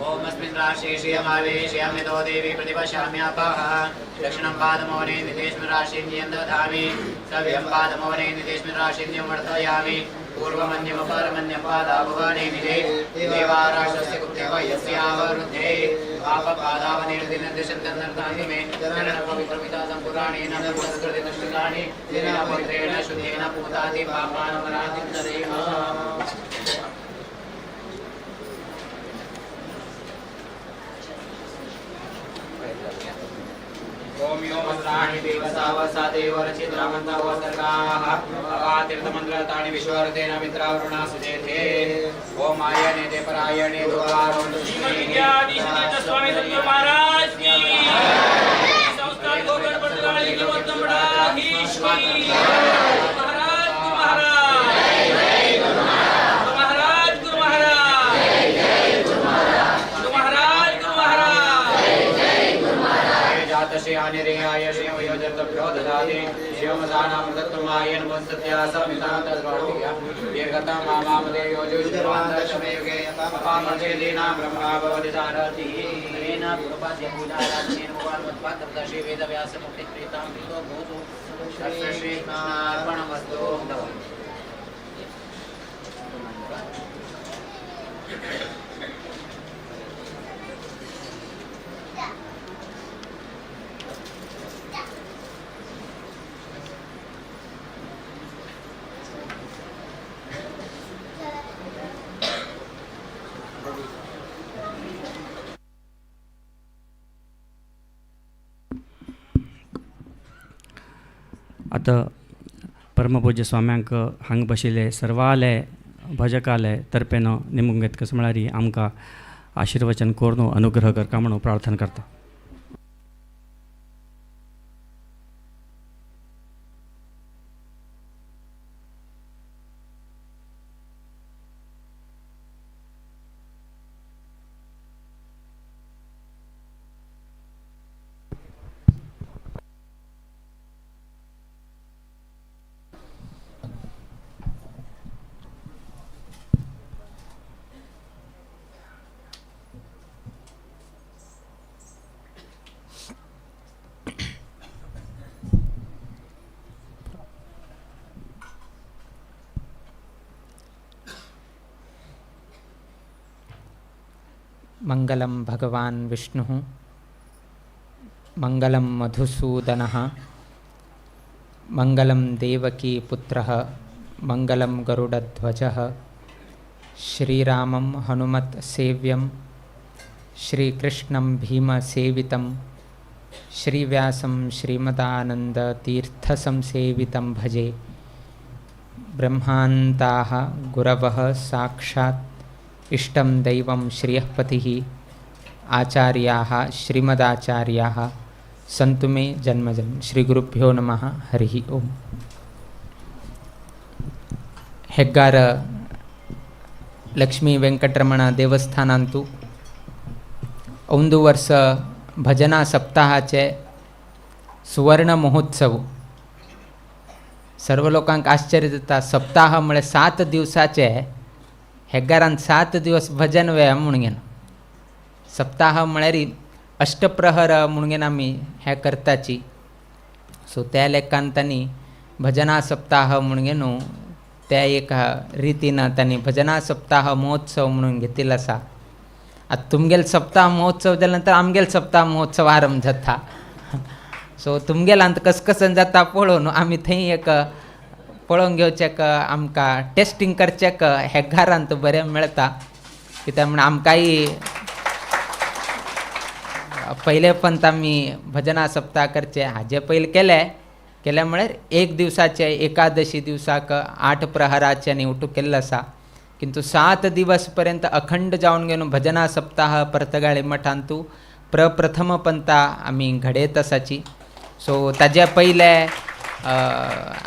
ओम अस्मिन् राशि श्रियमावेशयाम्यतो देवी प्रतिपश्याम्यापः दक्षिणं पादमौने निदेशमिन् राशिन्यं दधामि सव्यं पादमौने निदेशमिन् राशिन्यं वर्धयामि पूर्वमन्यमपरमन्यं पादाभुवने निधे देवाराष्ट्रस्य गुप्ते वयस्यावरुद्धे पापपादावनिर्दिनदिशन्तनर्तानि मे चरणपवित्रपिता सम्पुराणेन पुरस्कृतिनुष्ठितानि तेन पवित्रेण शुद्धेन पूताति पापानपराधिं तदेव. ओम यो मंत्राणि देवसावसादेवरचिद्रामन्तवो सर्गाः अवातीर्थमन्त्रतानि विश्वरतेन मित्रावरुणा सुजेते. ओम आयने ते परायणे श्रीमद्विद्याधीश स्वामी सद्गुरु महाराज की संस्थान गोकर्ण पटगाली की मठाधीश की महाराज गुरु महाराज गुरु महाराज गुरु महाराज गुरु महाराज गुरु महाराज. जातश्रियानिरेयाय श्रियमयोजर्तभ्यो ददाति शिवमदानामृतत्वमायन वंसत्यासमितान्तर्वाणीय दीर्घता मामामदेयोजुषवान्तशमयुगे अपामर्चेदीनां ब्रह्मा भवति सारथिः. तेन गुरुपाद्य पूजाराधनेन भगवान् श्री वेदव्यासमुक्तिप्रीतां प्रीतो भूतु श्रीकृष्णार्पणमस्तु. आतां परमपूज्य स्वाम्यांक हांगा बशिल्ले सर्वाले भजकाले तर्फेन निमूंक घेतकच म्हळ्यार आमकां आशिर्वचन करून अनुग्रह करता म्हणून प्रार्थना करता. मंगलं भगवान् विष्णुः मंगलं मधुसूदनः मंगलं देवकी पुत्रः मंगलं गरुडध्वजः श्रीरामं हनुमत् सेव्यं श्रीकृष्णं भीमसेवितं श्रीव्यासं श्रीमदानन्दतीर्थसंसेवितं भजे. ब्रह्मान्ताः गुरवः साक्षात् इष्टं दैवं श्रियःपतिः आचार्याः श्रीमदाचार्याः सन्तु मे जन्मजन्म. श्रीगुरुभ्यो नमः. हरिः ओम्. हेग्गार लक्ष्मी वेंकटरमण देवस्थानांतु अंदू वर्स भजना सप्ताहाचे सुवर्ण महोत्सव. सर्व लोकांक आश्चर्य जाता, सप्ताह म्हळ्यार 7 दिवसाचे, हेग्गारान 7 दिवस भजन वेळ म्हणून घेन. सप्ताह म्हळ्यार अष्टप्रहर म्हणून घेन आमी हें करताची. सो त्या लेखान तांणी भजना सप्ताह म्हणून घेन त्या एका रितीन तांणी भजना सप्ताह महोत्सव म्हणून घेतिल्लो आसा. आतां तुमगेल सप्ताह महोत्सव जाल्या नंतर आमगेल सप्ताह महोत्सव आरंभ जाता. सो तुमगेलांत कसकसन जाता पळोवन आमी थंय एक पळोवन घेवचें, आमकां टेस्टींग करचें हे घरांत बरें मेळटा. कित्याक म्हण आमकांय पयले पंत आमी भजना सप्ताह करचे हाजे पयलीं केलें केलें म्हळ्यार एक दिवसाचे एकादशी दिवसाक 8 प्रहराचे आनी उठू केल्लो आसा. किंतु 7 दिवस पर्यंत अखंड जावन घेवन भजना सप्ताह पर्तगाळी मठांतू प्रप्रथम पंता आमी घडयत आसाची. सो ताजे पयले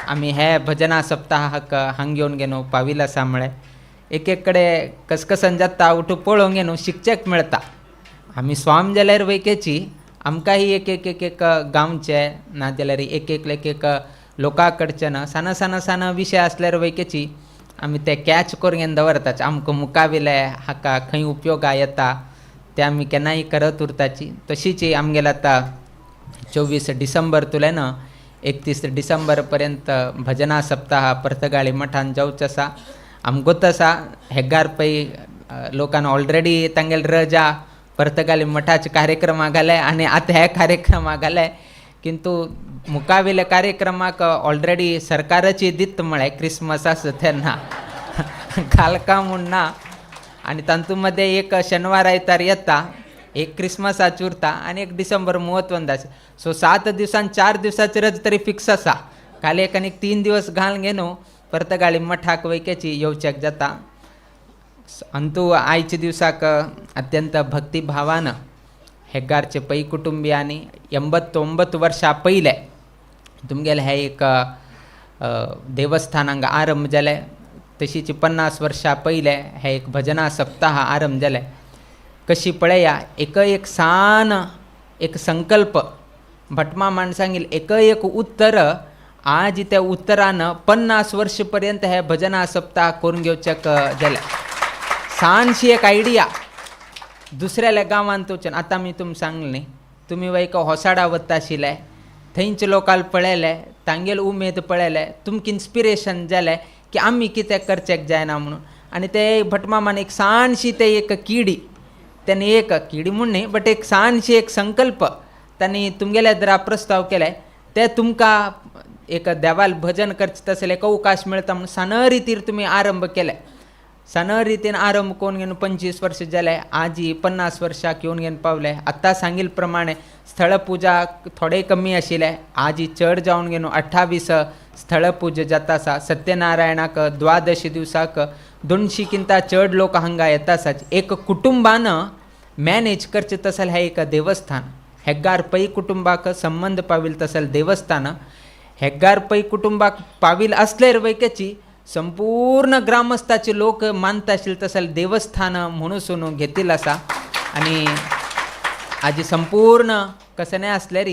आमी हे भजना सप्ताहाक हांग घेवन घेवन पाविल्लो आसा. म्हळ्यार एक एक कडेन कसकसन जाता उठू पळोवंक घेवन शिकचेक मेळटा. आमी स्वाम जाल्यार वैकेची आमकांय एक एक एक एक गांवचे ना जाल्यार एक एक एक एक लोकां कडचे ना सान सान सान विशय आसल्यार वैकेची आमी ते कॅच करून घेवन दवरताचे. आमकां मुखाविले हाका खंय उपयोगा येता ते आमी केन्नाय करत उरताची. तशीच आमगेले आतां 24 डिसेंबर तुल्यान 31 डिसेंबर पर्यंत भजना सप्ताह पर्तगाळी मठान जावचो आसा. आमगोत आसा हेगार पय लोकान ऑलरेडी तांगेले रजा पर्तगाळी मठाचे कार्यक्रमा घाले आनी आतां हे कार्यक्रमा घाले. किंतु मुखावेल्या कार्यक्रमाक ऑलरेडी सरकाराची दित म्हळ्यार क्रिसमस आसा तेन्ना घालका म्हूण ना. आनी तातूंत मदें एक शेनवार आयतार येता, एक क्रिसमसाच उरता आनी एक डिसेंबर म्हत्वान आसा. सो 7 दिवसान 4 दिवसाची रज तरी फिक्स आसा. काल एक आनी 3 दिवस घालून घे न्हू पर्तगाळी मठाक वैकेची येवच्याक जाता. अंतू आयच्या दिवसाक अत्यंत भक्तिभावान हेग्गारचे पै कुटुंबियांनी 89 वर्सां पयले तुमगेले हे एक देवस्थानांक आरंभ जाले. तशीच 50 वर्सां पयले हे एक भजना सप्ताह आरंभ जाले. कशी पळया एक एक सान एक संकल्प भटमा माणसांगेल एक एक उत्तर आज त्या उत्तरान 50 वर्ष पर्यंत हे भजना सप्ताह करून घेवचेक जाले. सानशी एक आयडिया दुसऱ्याल्या गांवांत वचून आतां आमी तुमकां सांगलें न्ही, तुमी वयका होसाडा वता आशिल्ले थंयचे लोकांक पळयले तांगेले उमेद पळयले तुमकां इन्स्पिरेशन जालें की आमी कितें करचेक जायना म्हणून. आनी ते भटमामान एक सानशी ते एक किडी तांणी एक किडी म्हूण न्ही बट एक सानशी एक संकल्प तांणी तुमगेल्या दरा प्रस्ताव केले ते तुमकां एक देवाल भजन करचें तसलें एक अवकाश मेळटा म्हणून सान रितीर तुमी आरंभ केले. सान रितीन आरंभ करून घेवन 25 वर्स जाले, आजी 50 वर्साक येवन घेवन पावले. आतां सांगिल्ले प्रमाणे स्थळ पुजा थोडे कमी आशिल्ले, आजी चड जावन घेवन 28 स्थळ पुजा जाता आसा. सत्यनारायणाक द्वादशी दिवसाक 200 किंता चड लोक हांगा येता आसात. एक कुटुंबान मॅनेज करचें तसलें हें एक देवस्थान. हेगार पै कुटुंबाक संबंद पाविल्लें तसलें देवस्थान. हेगार पै कुटुंबाक पाविल्लें आसल्यार वैकेची संपूर्ण ग्रामस्थाचे लोक मानता आशिल्ले तसलें देवस्थान म्हणून घेतिल्लें आसा. आनी आजी संपूर्ण कशें आसल्यार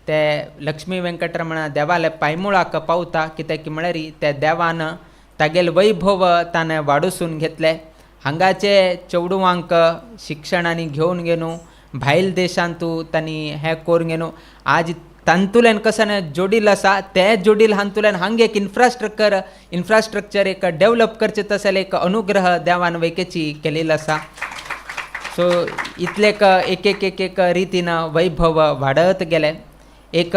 ते लक्ष्मी वेंकटरमण देवाले पांयमुळाक पावता. कित्याक म्हळ्यार त्या देवान तागेलें वैभव ताणें वाडोसून घेतलें. हांगाचे चेडवांक शिक्षण आनी घेवन घेवन भायल देशांतू तांणी हें करून घेवन आज तांतुल्यान कशें जोडील आसा ते जोडील हातूंतल्यान हांगा एक इन्फ्रास्ट्रक्चर एक डेवलप करचें तसलें एक अनुग्रह देवान वैकेची केलेलो आसा. सो इतलें एक एक एक एक रितीन वैभव वाडत गेलें. एक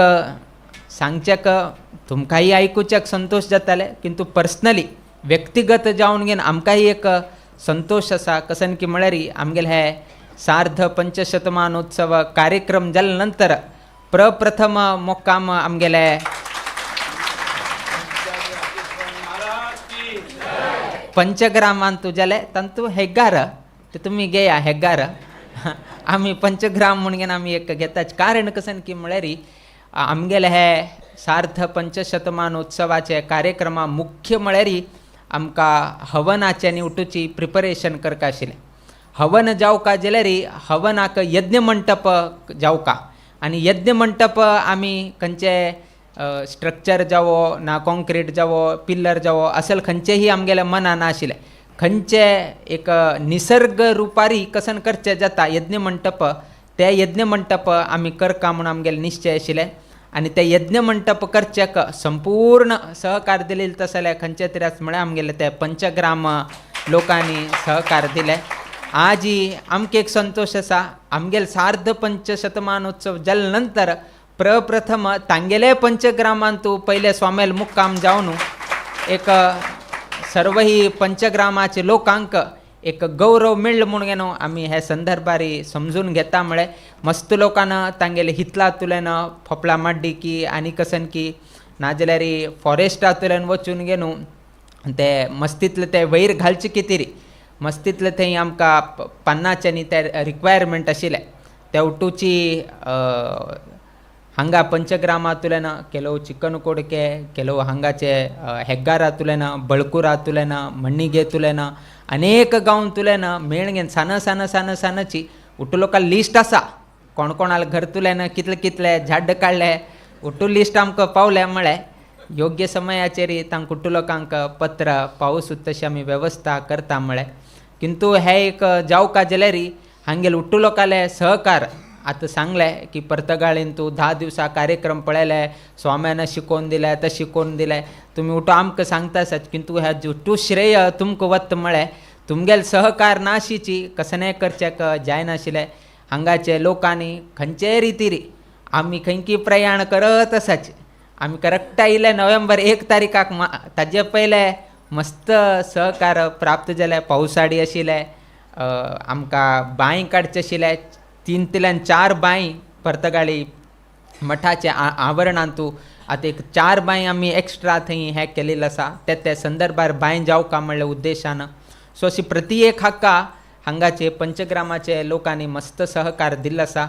सांगच्याक तुमकांय आयकुच्याक संतोश जाताले, किंतु पर्सनली व्यक्तिगत जावन घेवन आमकांय एक संतोश आसा. कसन की म्हळ्यार आमगेले हे सार्ध पंचशतमानोत्सव कार्यक्रम जाले नंतर प्रप्रथम मुक्काम आमगेले पंचग्रामांतू जाले. तांतू हेग्गार ते तुमी घेया हेग्गार आमी पंचग्राम म्हूण घेवन आमी एक घेतात. कारण कसन की म्हळ्यार आमगेले हे सार्ध पंचशतमानोत्सवाचे कार्यक्रमा मुख्य म्हळ्यार आमकां हवनाचें आनी उठूची प्रिपरेशन करका आशिल्लें. हवन जावका जाल्यार हवनाक यज्ञ मंटप जावका आनी यज्ञ मंटप आमी खंयचे स्ट्रक्चर जावो ना कॉन्क्रीट जावो पिल्लर जावो असल खंयचेंही आमगेल्या मनान नाशिल्लें. खंयचे एक निसर्ग रुपारी कसन करचें जाता यज्ञ मंटप ते यज्ञ मंटप आमी करका म्हूण आमगेले निश्चय आशिल्ले आनी ते यज्ञ मंटप करचेक संपूर्ण सहकार दिलेले तसले जाल्यार खंयचे तरी आस म्हळ्यार आमगेले ते पंचग्राम लोकांनी सहकार दिले. आजी आमकां एक संतोश आसा आमगेले सार्ध पंचशतमानोत्सव जाले नंतर प्रप्रथम तांगेले पंचग्रामांतू पयले स्वामेल मुक्काम जावन एक सर्वही पंचग्रामाचे लोकांक एक गौरव मेळ्ळो म्हूण न्हू आमी हे संदर्भारी समजून घेता. म्हळ्यार मस्त लोकांना तांगेले हितलांतल्यान फोपळा माड्डी की आनी कसन की नाजाल्यार फॉरेस्टांतल्यान वचून गे न्हू ते मस्तींतले ते वयर घालचे कितें मस्तींतले थंय आमकां पन्नाच्यांनी ते रिक्वायरमेंट आशिल्लें तेवटूची हांगा पंचग्रामांतल्यान ಕೆಲವು चिकन कोडके ಕೆಲವು हांगाचे हेग्गारांतल्यान बळकुरांतल्यान मण्णिगेंतल्यान अनेक गांवांतल्यान मेळगेन सान सान सान सानची उठू लोकां लिस्ट आसा कोण कोणाले घरतुल्यान कितले कितले झाड काडले उठू लिस्ट आमकां पावले म्हळ्यार योग्य समयाचेर तांकां उठू लोकांक पत्र पावस तशी आमी वेवस्था करता म्हळ्यार किंतु हे एक जावका जाल्यार हांगेले उठू लोकांले सहकार आतां सांगलें की पर्तगाळीन तूं 10 दिवसां कार्यक्रम पळयले स्वाम्यान शिकोवन दिलें तें शिकोवन दिलें तुमी उठो आमकां सांगता आसात किंतु ह्या जुटू श्रेय तुमकां वता म्हळ्यार तुमगेले सहकार नाशिची कसनें करचें जायनाशिल्लें. हांगाचे लोकांनी खंयचेय रितीर आमी खंयकी प्रयाण करत आसाचे आमी करेक्ट आयिल्ले नोव्हेंबर 1 तारीखाक ताजे पयले मस्त सहकार प्राप्त जाले. पावसाडी आशिल्ले आमकां बांय काडचे आशिल्ले 3 4 बांय पर्तगाळी मठाचे आवरणांतू आतां एक 4 बांय आमी एक्स्ट्रा थंय हें केलेलें आसा ते ते संदर्भार बांय जावका म्हणल्या उद्देशान. सो अशी प्रति एक हाका हांगाचे पंचग्रामाचे लोकांनी मस्त सहकार दिल्लो आसा.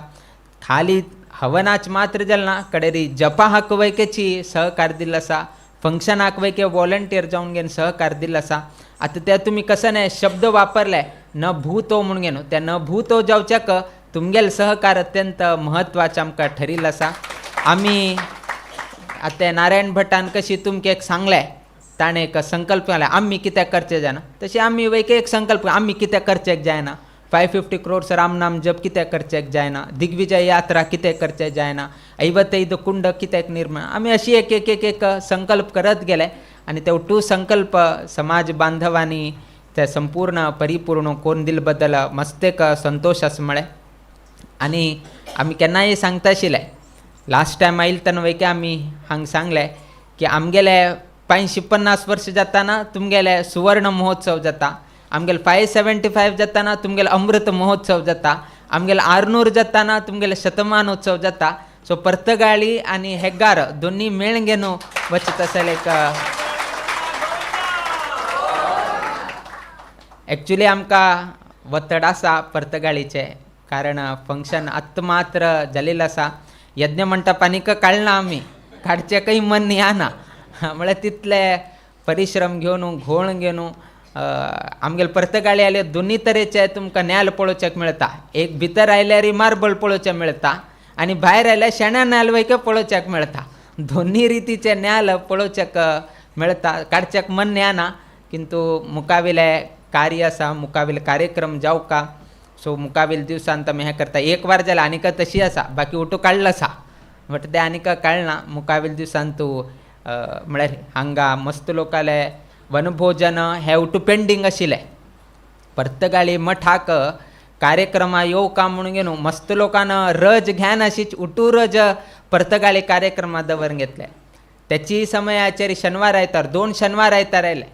खाली हवनाच मात्र जालें ना कडेरी जपा हाक वैकेची सहकार दिल्लो आसा फंक्शनाक वैके वॉलंटियर जावन घेवन सहकार दिल्लो आसा. आतां ते तुमी कसं शब्द वापरले न भूतो म्हणून घेवन त्या न भूतो जावच्याक तुमगेले सहकार अत्यंत म्हत्वाचें आमकां ठरिल्लो आसा. आमी आतां नारायण भटान कशी तुमकां एक सांगलें ताणें एक संकल्प केला आमी कित्याक करचें जायना तशें आमी वैके एक संकल्प आमी कित्याक करचें जायना 550 क्रोर्स रामनाम जप कित्याक करचें जायना दिग्विजय यात्रा कित्याक करचें जायना ऐवतैद कुंड कित्याक निर्माण आमी अशी एक एक एक एक संकल्प करत गेले आनी ते टू संकल्प समाज बांधवांनी ते संपूर्ण परिपूर्ण कोण दिल बद्दल मस्त एक संतोश आसा म्हळें. आनी आमी केन्नाय सांगता आशिल्ले लास्ट टायम आयले तेन्ना वैके आमी हांगा सांगलें की आमगेले 550 वर्ष जाताना तुमगेले सुवर्ण महोत्सव जाता आमगेले 575 जाताना तुमगेले अमृत महोत्सव जाता आमगेले 600 जाताना तुमगेले शतमानोत्सव जाता. सो पर्तगाळी आनी हेग्गार दोनी मेळून घेवन वचत आसले एक एक्चुली आमकां वतड आसा पर्तगाळीचें कारण फंक्शन आत्तां मात्र जालेलें आसा यज्ञ मंटपानीक काडना आमी काडचेकय मन येना म्हळ्यार तितले परिश्रम घेवन घोळ घेवन आमगेले पर्तगाळी आयले दोनी तरेचे तुमकां नेल पळोवच्याक मेळटा. एक भितर आयल्यार मार्बल पळोवचें मेळटा आनी भायर आयल्यार शेण्या नेल वयके पळोवच्याक मेळटा. दोनी रितीचे नेल पळोवच्याक मेळटा काडच्याक मन येना किंतु मुखावेले कार्य आसा मुखावेले कार्यक्रम जावका सो मुखावेल दिवसान आमी हें करता. एक वार जाल्यार आनीक तशी आसा बाकी उठू काडलो आसा बट तें आनीक काडना मुखावेल दिवसान तूं म्हळ्यार हांगा मस्त लोकांले वनभोजन हें उठू पेंडींग आशिल्लें. पर्तगाळी मठाक कार्यक्रमा येवका म्हणून न्हू मस्त लोकान रज घेन अशीच उठू रज पर्तगाळी कार्यक्रमा दवरून घेतले. त्याची समयाचेर शनिवार आयतार 2 शनिवार आयतार आयले.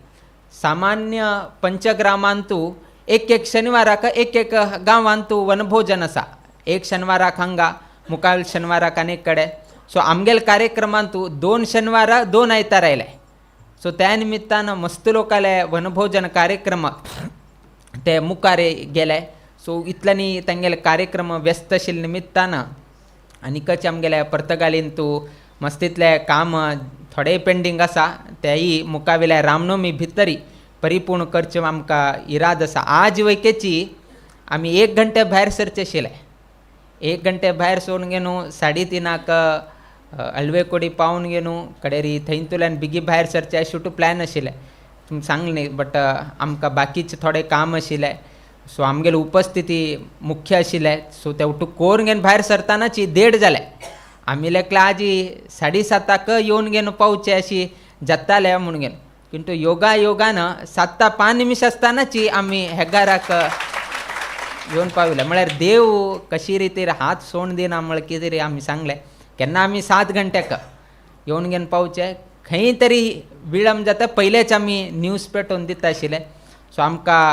सामान्य पंचग्रामांतू एक एक शनिवाराक एक एक गांवांतू वनभोजन आसा. एक शनिवाराक हांगा मुखाल शनिवाराक आनी कडेन. सो आमगेले कार्यक्रमांतू 2 शनिवार 2 आयतार आयले. सो त्या निमित्तान मस्त लोकांले वनभोजन कार्यक्रम ते मुखार गेले. सो इतल्यांनी तांगेले कार्यक्रम व्यस्त आशिल्ले निमित्तान आनीकच आमगेले पर्तगाळीन तूं मस्तींतलें काम थोडें पेंडींग आसा तेंय मुखावेल्या रामनवमी भितरी परिपूर्ण करचें आमकां इराद आसा. आज वैकेची आमी 1 घंटे भायर सरचे आशिल्ले, 1 घंटे भायर सरून घेवन 3:30 हळवेकोडी पावून घेवन कडेरी थंयतल्यान बेगी भायर सरचें अशें टू प्लॅन आशिल्लें. तुमी सांगलें बट आमकां बाकीचें थोडें काम आशिल्लें, सो आमगेली उपस्थिती मुख्य आशिल्लें. सो ते उठू कोरून घेवन भायर सरतानाची 1:30 जालें. आमी लेखला आजी 7:30 येवन घेवन पावचे अशी जाताले म्हणून घेवन, किंतु योगा योगान 7:05 आसतानाची आमी हेगाराक येवन पाविल्ले. म्हळ्यार देव कशी रितीर हात सोड दिना म्हळ्यार कितें तरी आमी सांगलें. केन्ना आमी 7 घंट्याक येवन घेवन पावचे, खंय तरी विळंब जाता पयलेच आमी न्यूज पेटोवन दिता आशिल्ले. सो आमकां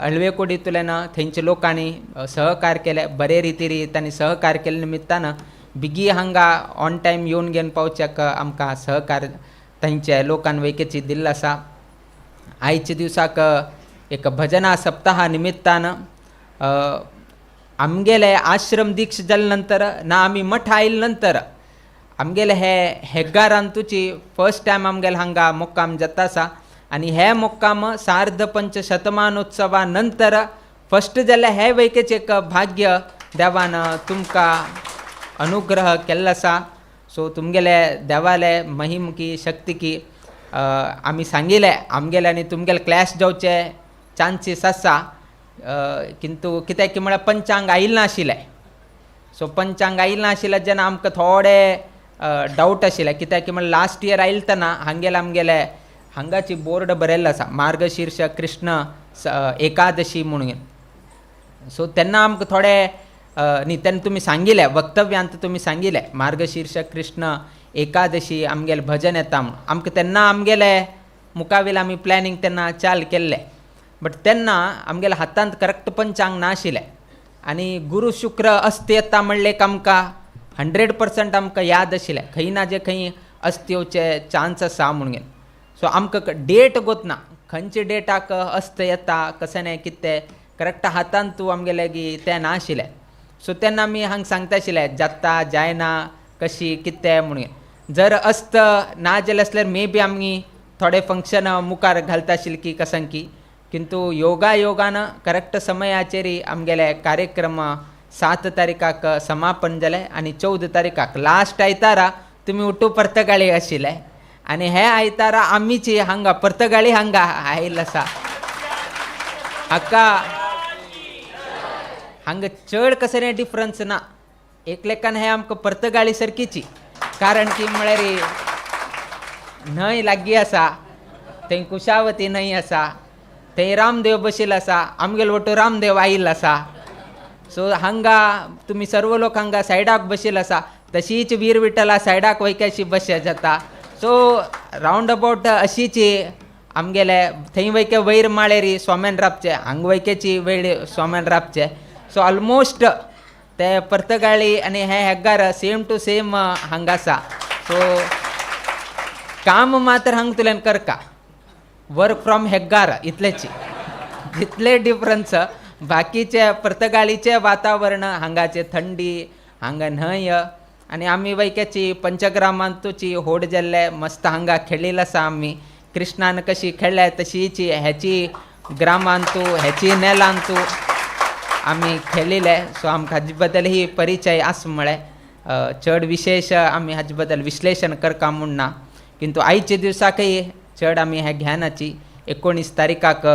हळवेकोडींतल्यान थंयच्या लोकांनी सहकार केले, बरे रितीरी तांणी सहकार केल्ले निमित्तान बेगी हांगा ऑन टायम येवन घेवन पावच्याक आमकां सहकार थंयच्या लोकान वैकेची दिल्लो आसा. आयच्या दिवसाक एक भजना सप्ताहा निमित्तान आमगेले आश्रम दीक्ष जाले नंतर ना आमी मठ आयले नंतर आमगेले हे हेगारांतूची फर्स्ट टायम आमगेले हांगा मुक्काम जाता आसा. आनी हे मुक्काम सार्ध पंच शतमानोत्सवा नंतर फर्स्ट जाल्यार हे वैकेचें एक भाग्य देवान तुमकां अनुग्रह केल्लो आसा. सो तुमगेले देवाले महिम की शक्ती की आमी सांगिल्लें आमगेले आनी तुमगेले क्लॅश जावचे चान्सीस आसा, किंतु कित्याक की म्हळ्यार पंचांग आयिल्लें नाशिल्लें. सो पंचांग आयिल्लें नाशिल्लें जेन्ना आमकां थोडे डावट आशिल्लें, कित्याक की म्हळ्यार लास्ट इयर आयिल्लें तेन्ना हांगेले आमगेले हांगाची बोर्ड बरयल्लो आसा मार्गशीर्ष कृष्ण एकादशी म्हणून. सो तेन्ना आमकां थोडे न्ही तेन्ना तुमी सांगिल्लें वक्तव्यांत तुमी सांगिल्लें मार्गशीर्ष कृष्ण एकादशी आमगेलें भजन येता म्हणून. आमकां तेन्ना आमगेले मुखावेले आमी प्लॅनिंग तेन्ना चाल केल्लें, बट तेन्ना आमगेल्या हातांत करेक्ट पंचांग नाशिल्लें आनी गुरू शुक्र अस्त येता म्हणलें आमकां 100% आमकां याद आशिल्लें खंय ना जे खंय अस्त येवचे चान्स आसा म्हणून. सो आमकां डेट गोतना खंयचे डेटाक अस्त येता कशें न्हय कितें करेक्ट हातांत तूं आमगेलें की तें नाशिल्लें. सो तेन्ना आमी हांगा सांगता आशिल्लें जाता जायना कशी कितें म्हणून. जर अस्त ना जालें आसल्यार मे बी आमी थोडे फंक्शन मुखार घालता आशिल्लें की कशें की, किंतु योगा योगान करेक्ट समयाचेर आमगेले कार्यक्रम 7 तारीखाक समापन जालें आनी 14 तारीखाक लास्ट आयतारा तुमी उठू पर्तगाळी आशिल्ले आनी हे आयतारा आमीची हांगा पर्तगाळी हांगा आयिल्लो आसा. हाका हांगा चड कसलें डिफरन्स ना, एक लेखान हें आमकां पर्तगाळी सारकीची, कारण की म्हळ्यार न्हंय लागीं आसा, थंय कुशावती न्हंय आसा, थंय रामदेव बशिल्लो आसा, आमगेलो वटू रामदेव आयिल्लो आसा. सो हांगा तुमी सर्व लोक हांगा सायडाक बशिल्लो आसा, तशीच वीर विठ्ठला सायडाक वैक्याशी बशे जाता. सो रावंड अबावट अशीच आमगेले थंय वैके वयर माळेरी स्वाम्यान राबचे, हांगा वैकेची वेळ स्वाम्यान राबचे. सो ऑलमोस्ट ते पर्तगाळी आनी हे हेगार सेम टू सेम हांगा आसा. सो काम मात्र हांगा तुल्यान करका, वर्क फ्रॉम हेगार इतलेच जितले डिफरन्स. बाकीचे पर्तगाळीचे वातावरण हांगाचे थंडी, हांगा न्हंय आनी आमी वैक्याची पंचग्रामांतूची होड जाल्ले मस्त हांगा खेळिल्लो आसा. आमी कृष्णान कशी खेळ्ळे तशीच हेची ग्रामांतू हेची नेलांतू आमी खेळिल्ले. सो आमकां हाजे बद्दल ही परिचय आसा म्हळें चड विशेश आमी हाजे बद्दल विश्लेशण करका म्हूण ना, किंतु आयच्या दिवसाकय चड आमी हे ज्ञानाची 19 तारीखाक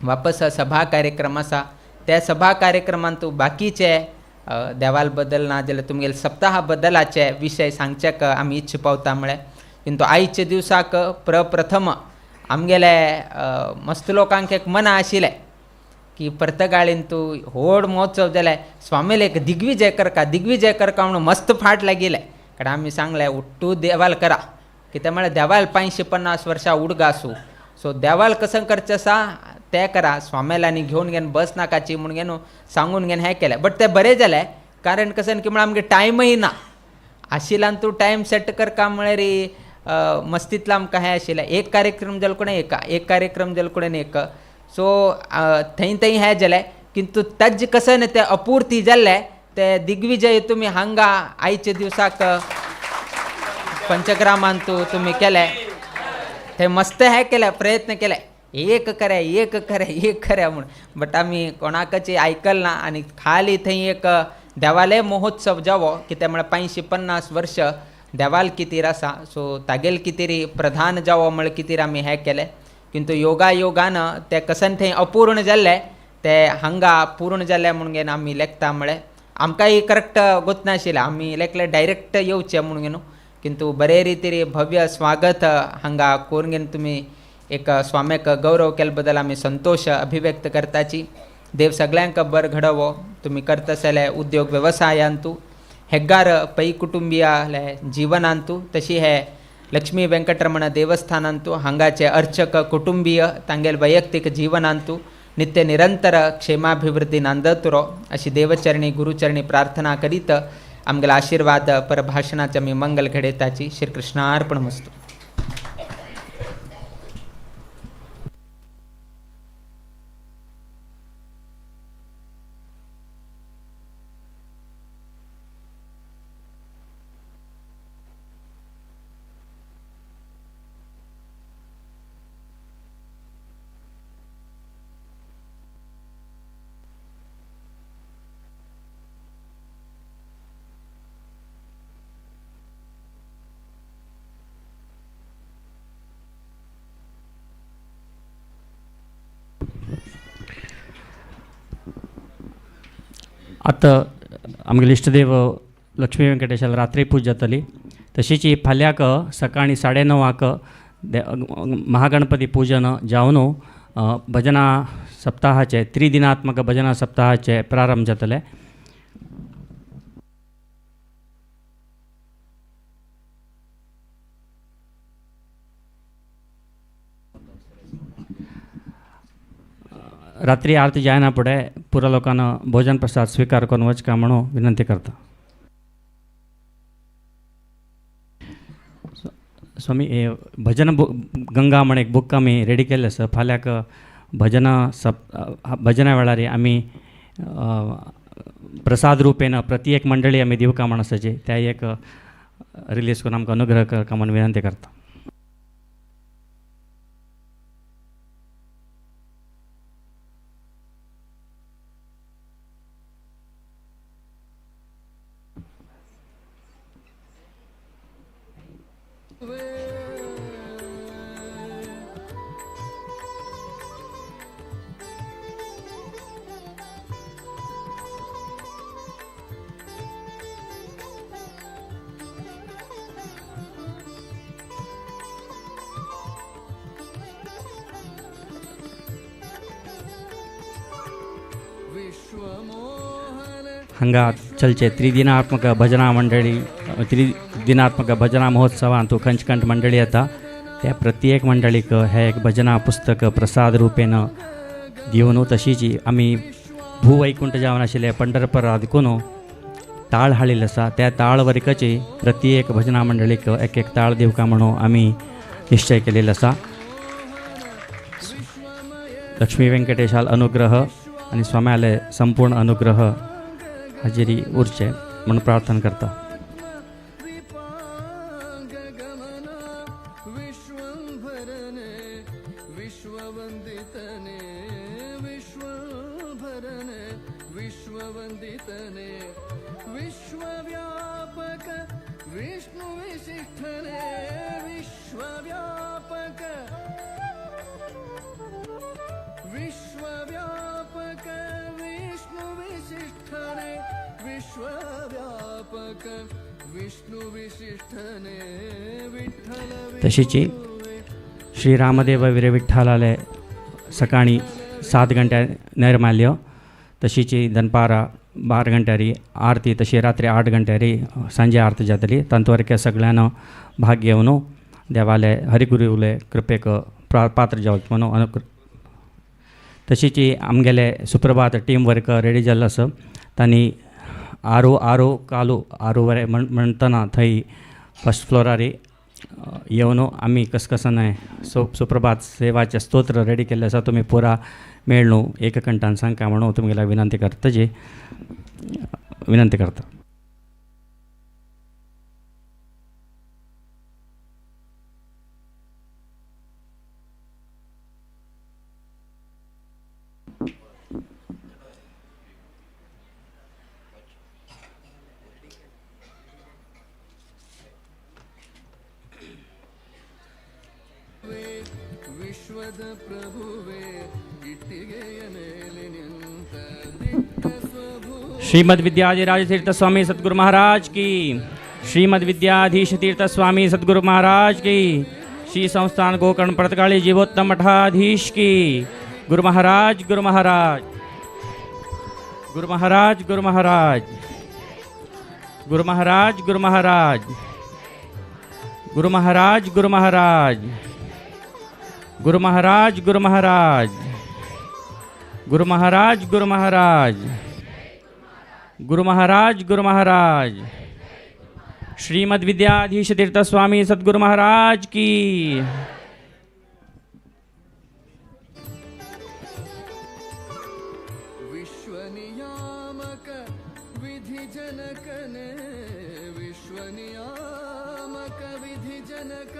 वापस सभा कार्यक्रम आसा. त्या सभा कार्यक्रमांत बाकीचे देवाल बद्दल ना जाल्यार तुमगेले सप्ताहा बद्दलाचे विशय सांगच्याक आमी इच्छा पावता म्हळें. किंतु आयच्या दिवसाक प्रप्रथम आमगेले मस्त लोकांक एक मना आशिल्लें की पर्तगाळीन तूं व्हड महोत्सव जाल्यार स्वामीले एक दिग्विजय करका दिग्विजय करका म्हणून मस्त फाट लागिल्लें. कारण आमी सांगलें उट्टू देवाल करा, कित्याक म्हळ्यार देवाल 550 वर्सां उडगा आसूं, सो देवाल कसं करचें आसा तें करा, स्वामेलांनी घेवन घेवन बस नाकाची म्हूण घेवन सांगून घेवन हें केलें. बट तें बरें जालें, कारण कसं की म्हळ्यार आमगे टायमय ना आशिल्ल्यान तूं टायम सेट करका म्हळ्यार मस्तींतलो आमकां हें आशिल्लें. एक कार्यक्रम जालो कोणें एक, एक कार्यक्रम जालो कोणें एक, सो थंय थंय हें जालें. किंतु ताजे कसं न्ही तें अपुर्ती जाल्लें ते दिग्विजय तुमी हांगा आयच्या दिवसाक पंचग्रामांतू तुमी केलें, थंय मस्त हें केलें, प्रयत्न केले. एक करे एक करे एक करे म्हूण, बट आमी कोणाकच आयकल ना. आनी खाली थंय एक देवालय महोत्सव जावो कितें म्हळ्यार 550 वर्ष देवाल कितीर आसा, सो तागेल कितें प्रधान जावो म्हळ्यार कितें आमी हें केलें. किंतु योगा योगान तें कसन थंय अपूर्ण जाल्लें तें हांगा पूर्ण जालें म्हणून आमी लेखता म्हळें. आमकांय करेक्ट गोतनाशिल्लें, आमी लेखले डायरेक्ट येवचें म्हणून न्हू, किंतु बरे रितीर भव्य स्वागत हांगा करून तुमी एक स्वाम्याक गौरव केले बद्दल आमी संतोष अभिव्यक्त करताची. देव सगळ्यांक बर घडोवो, तुमी करता जाल्यार उद्योग वेवसायांतू हेग्गार पै कुटुंबियाले जीवनांतू, तशी हे लक्ष्मी वेंकटरमण देवस्थानांतू हांगाचे अर्चक कुटुंबीय तांगेल वैयक्तिक जीवनांतू नित्य निरंतर क्षेमाभिवृद्धी नांदतुरो अशी देवचरणी गुरुचरणी प्रार्थना करीत आमगेला आशीर्वाद परभाषणाचे आमी मंगल घडयताची. श्रीकृष्णार्पणमस्तु. आतां आमगेले इश्टदेव लक्ष्मी वेंकटेशाल रात्री पूजा जातली. तशीच फाल्यांक सकाळीं 9:30 महागणपती पूजन जावन भजना सप्ताहाचे त्रिदिनात्मक भजना सप्ताहाचे प्रारंभ जातले. रात्री आरती जायना फुडें पुरा लोकांना भोजन प्रसाद स्वीकार करून वचका म्हणून विनंती करता. स्वामी हे भजन गंगा म्हण एक बूक आमी रेडी केल्लें आसा. फाल्यांक भजना भजना वेळार आमी प्रसाद रुपेन प्रति एक मंडळी आमी दिवका म्हण आसाची त्या एक रिलीज करून आमकां अनुग्रह करका म्हूण विनंती करता. हांगा चलचे त्रिदिनात्मक भजना मंडळी त्रिदिनात्मक भजना महोत्सवांतू खंचखंट मंडळी येता त्या प्रत्येक मंडळीक हे एक भजना पुस्तक प्रसाद रुपेन दिवन तशीच आमी भूवैकुंठ जावन आशिल्ले पंढरपूर देखून ताळ हाडिल्लो आसा त्या ताळ वरिकची प्रत्येक भजना मंडळीक एक एक ताळ दिवका म्हणून आमी निश्चय केलेलो आसा. लक्ष्मी वेंकटेशाल अनुग्रह आनी स्वाम्याले संपूर्ण अनुग्रह हाजेरी उरचे म्हणून प्रार्थना करता. तशीच श्री रामदेव वीरविठ्ठलाले सकाळी 7 घंट्या नैर्माल्य, तशीच दनपारा 12 घंट्यारी आरती, तशी रात्री 8 घंट्यारी सांजे आरती जातली. तांतवरके सगळ्यांना भाग घेवन देवाले हरिगुरुले कृपेक पात्र जावचे म्हणून अनुग्रह. तशीच आमगेले सुप्रभात टीम वर्क रेडी जाल्लो आसा तांणी आरो आरो कालो आरो वरे म्हणटना थंय फर्स्ट फ्लोरारी येवन आमी कसकसनाय सुप्रभात सेवाचे स्तोत्र रेडी केल्ले आसा. तुमी पुरा मेळ्ळू एककंठान सांगका म्हणून तुमगेल्या विनंती करता जी विनंती करता. ವಿಶ್ವದ ಪ್ರಭುವೇ ಇಟ್ಟಿಗೆಯ ಮೇಲೆ ನಿಂತ ದಿಟ್ಟ ಸ್ವಭೂ. श्रीमद विद्याधिराज तीर्थ स्वामी सदगुरु महाराज की, श्रीमद विद्याधीश तीर्थ स्वामी सदगुरु महाराज की, श्री संस्थान गोकर्ण पर्तगाली जीवोत्तम मठाधीश की। गुरु महाराज, गुरु महाराज, गुरु महाराज, गुरु महाराज, गुरु महाराज, गुरु महाराज, गुरु महाराज, गुरु महाराज, गुरु महाराज, गुरु महाराज, गुरु महाराज, गुरु महाराज, गुरु महाराज, गुरु महाराज, श्रीमद विद्याधीश तीर्थ स्वामी सदगुरु महाराज की। ವಿಶ್ವನಿಯಾಮಕ ವಿಧಿ ಜನಕನೇ, ವಿಶ್ವನಿಯಾಮಕ ವಿಧಿ ಜನಕ.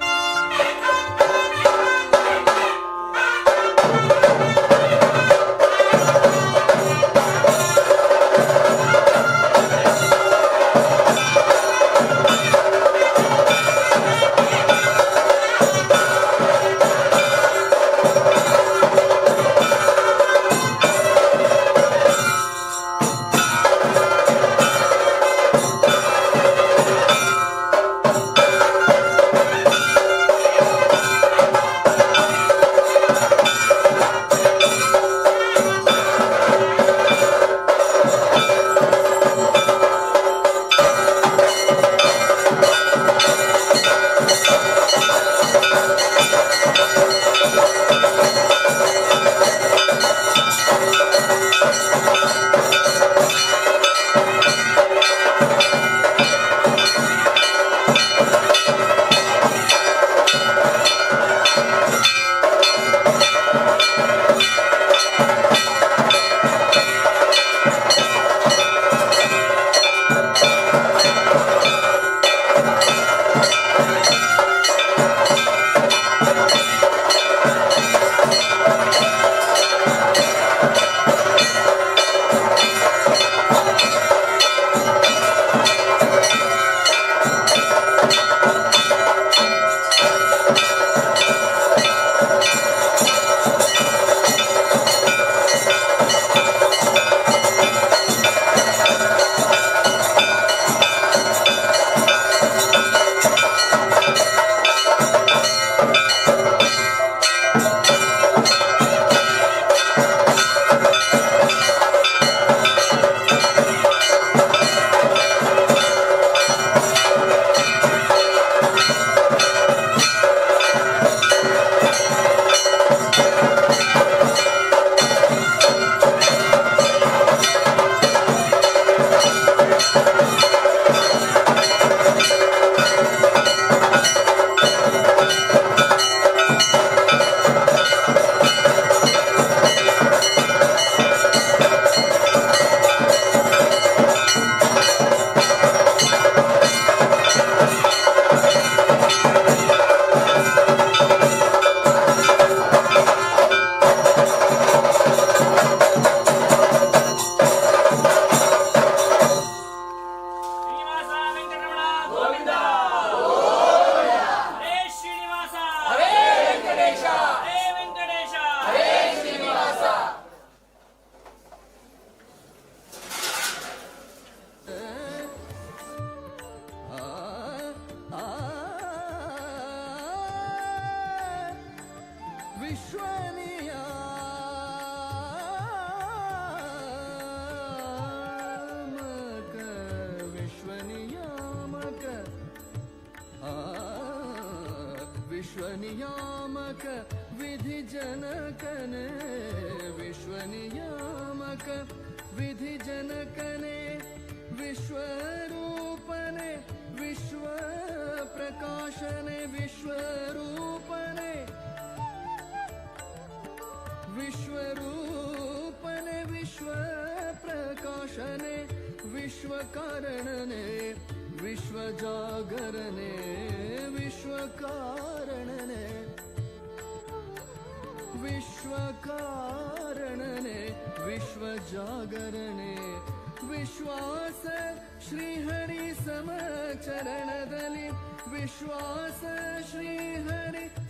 ವಿಶ್ವನಿಯಾಮಕ ವಿಶ್ವನಿಯಾಮಕ ವಿಶ್ವನಿಯಾಮಕ ವಿಧಿ ಜನಕನೇ, ವಿಶ್ವನಿಯಾಮಕ ವಿಧಿ ಜನಕನೇ, ವಿಶ್ವರೂಪನೇ ವಿಶ್ವ ಪ್ರಕಾಶನೆ, ವಿಶ್ವರೂಪನೇ ವಿಶ್ವರೂಪನೆ ವಿಶ್ವ ಪ್ರಕಾಶನೆ, ವಿಶ್ವಕಾರಣನೆ ವಿಶ್ವಜಾಗರಣೆ, ವಿಶ್ವಕಾರಣನೆ ವಿಶ್ವಕಾರಣನೆ ವಿಶ್ವಜಾಗರಣೆ, ವಿಶ್ವಾಸ ಶ್ರೀಹರಿ ಸಮಚರಣದಲ್ಲಿ, ವಿಶ್ವಾಸ ಶ್ರೀಹರಿ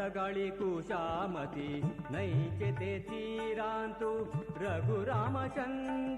भरतगाळी कुशामती नैचे ते तीरांतु रघुरामचंद्र.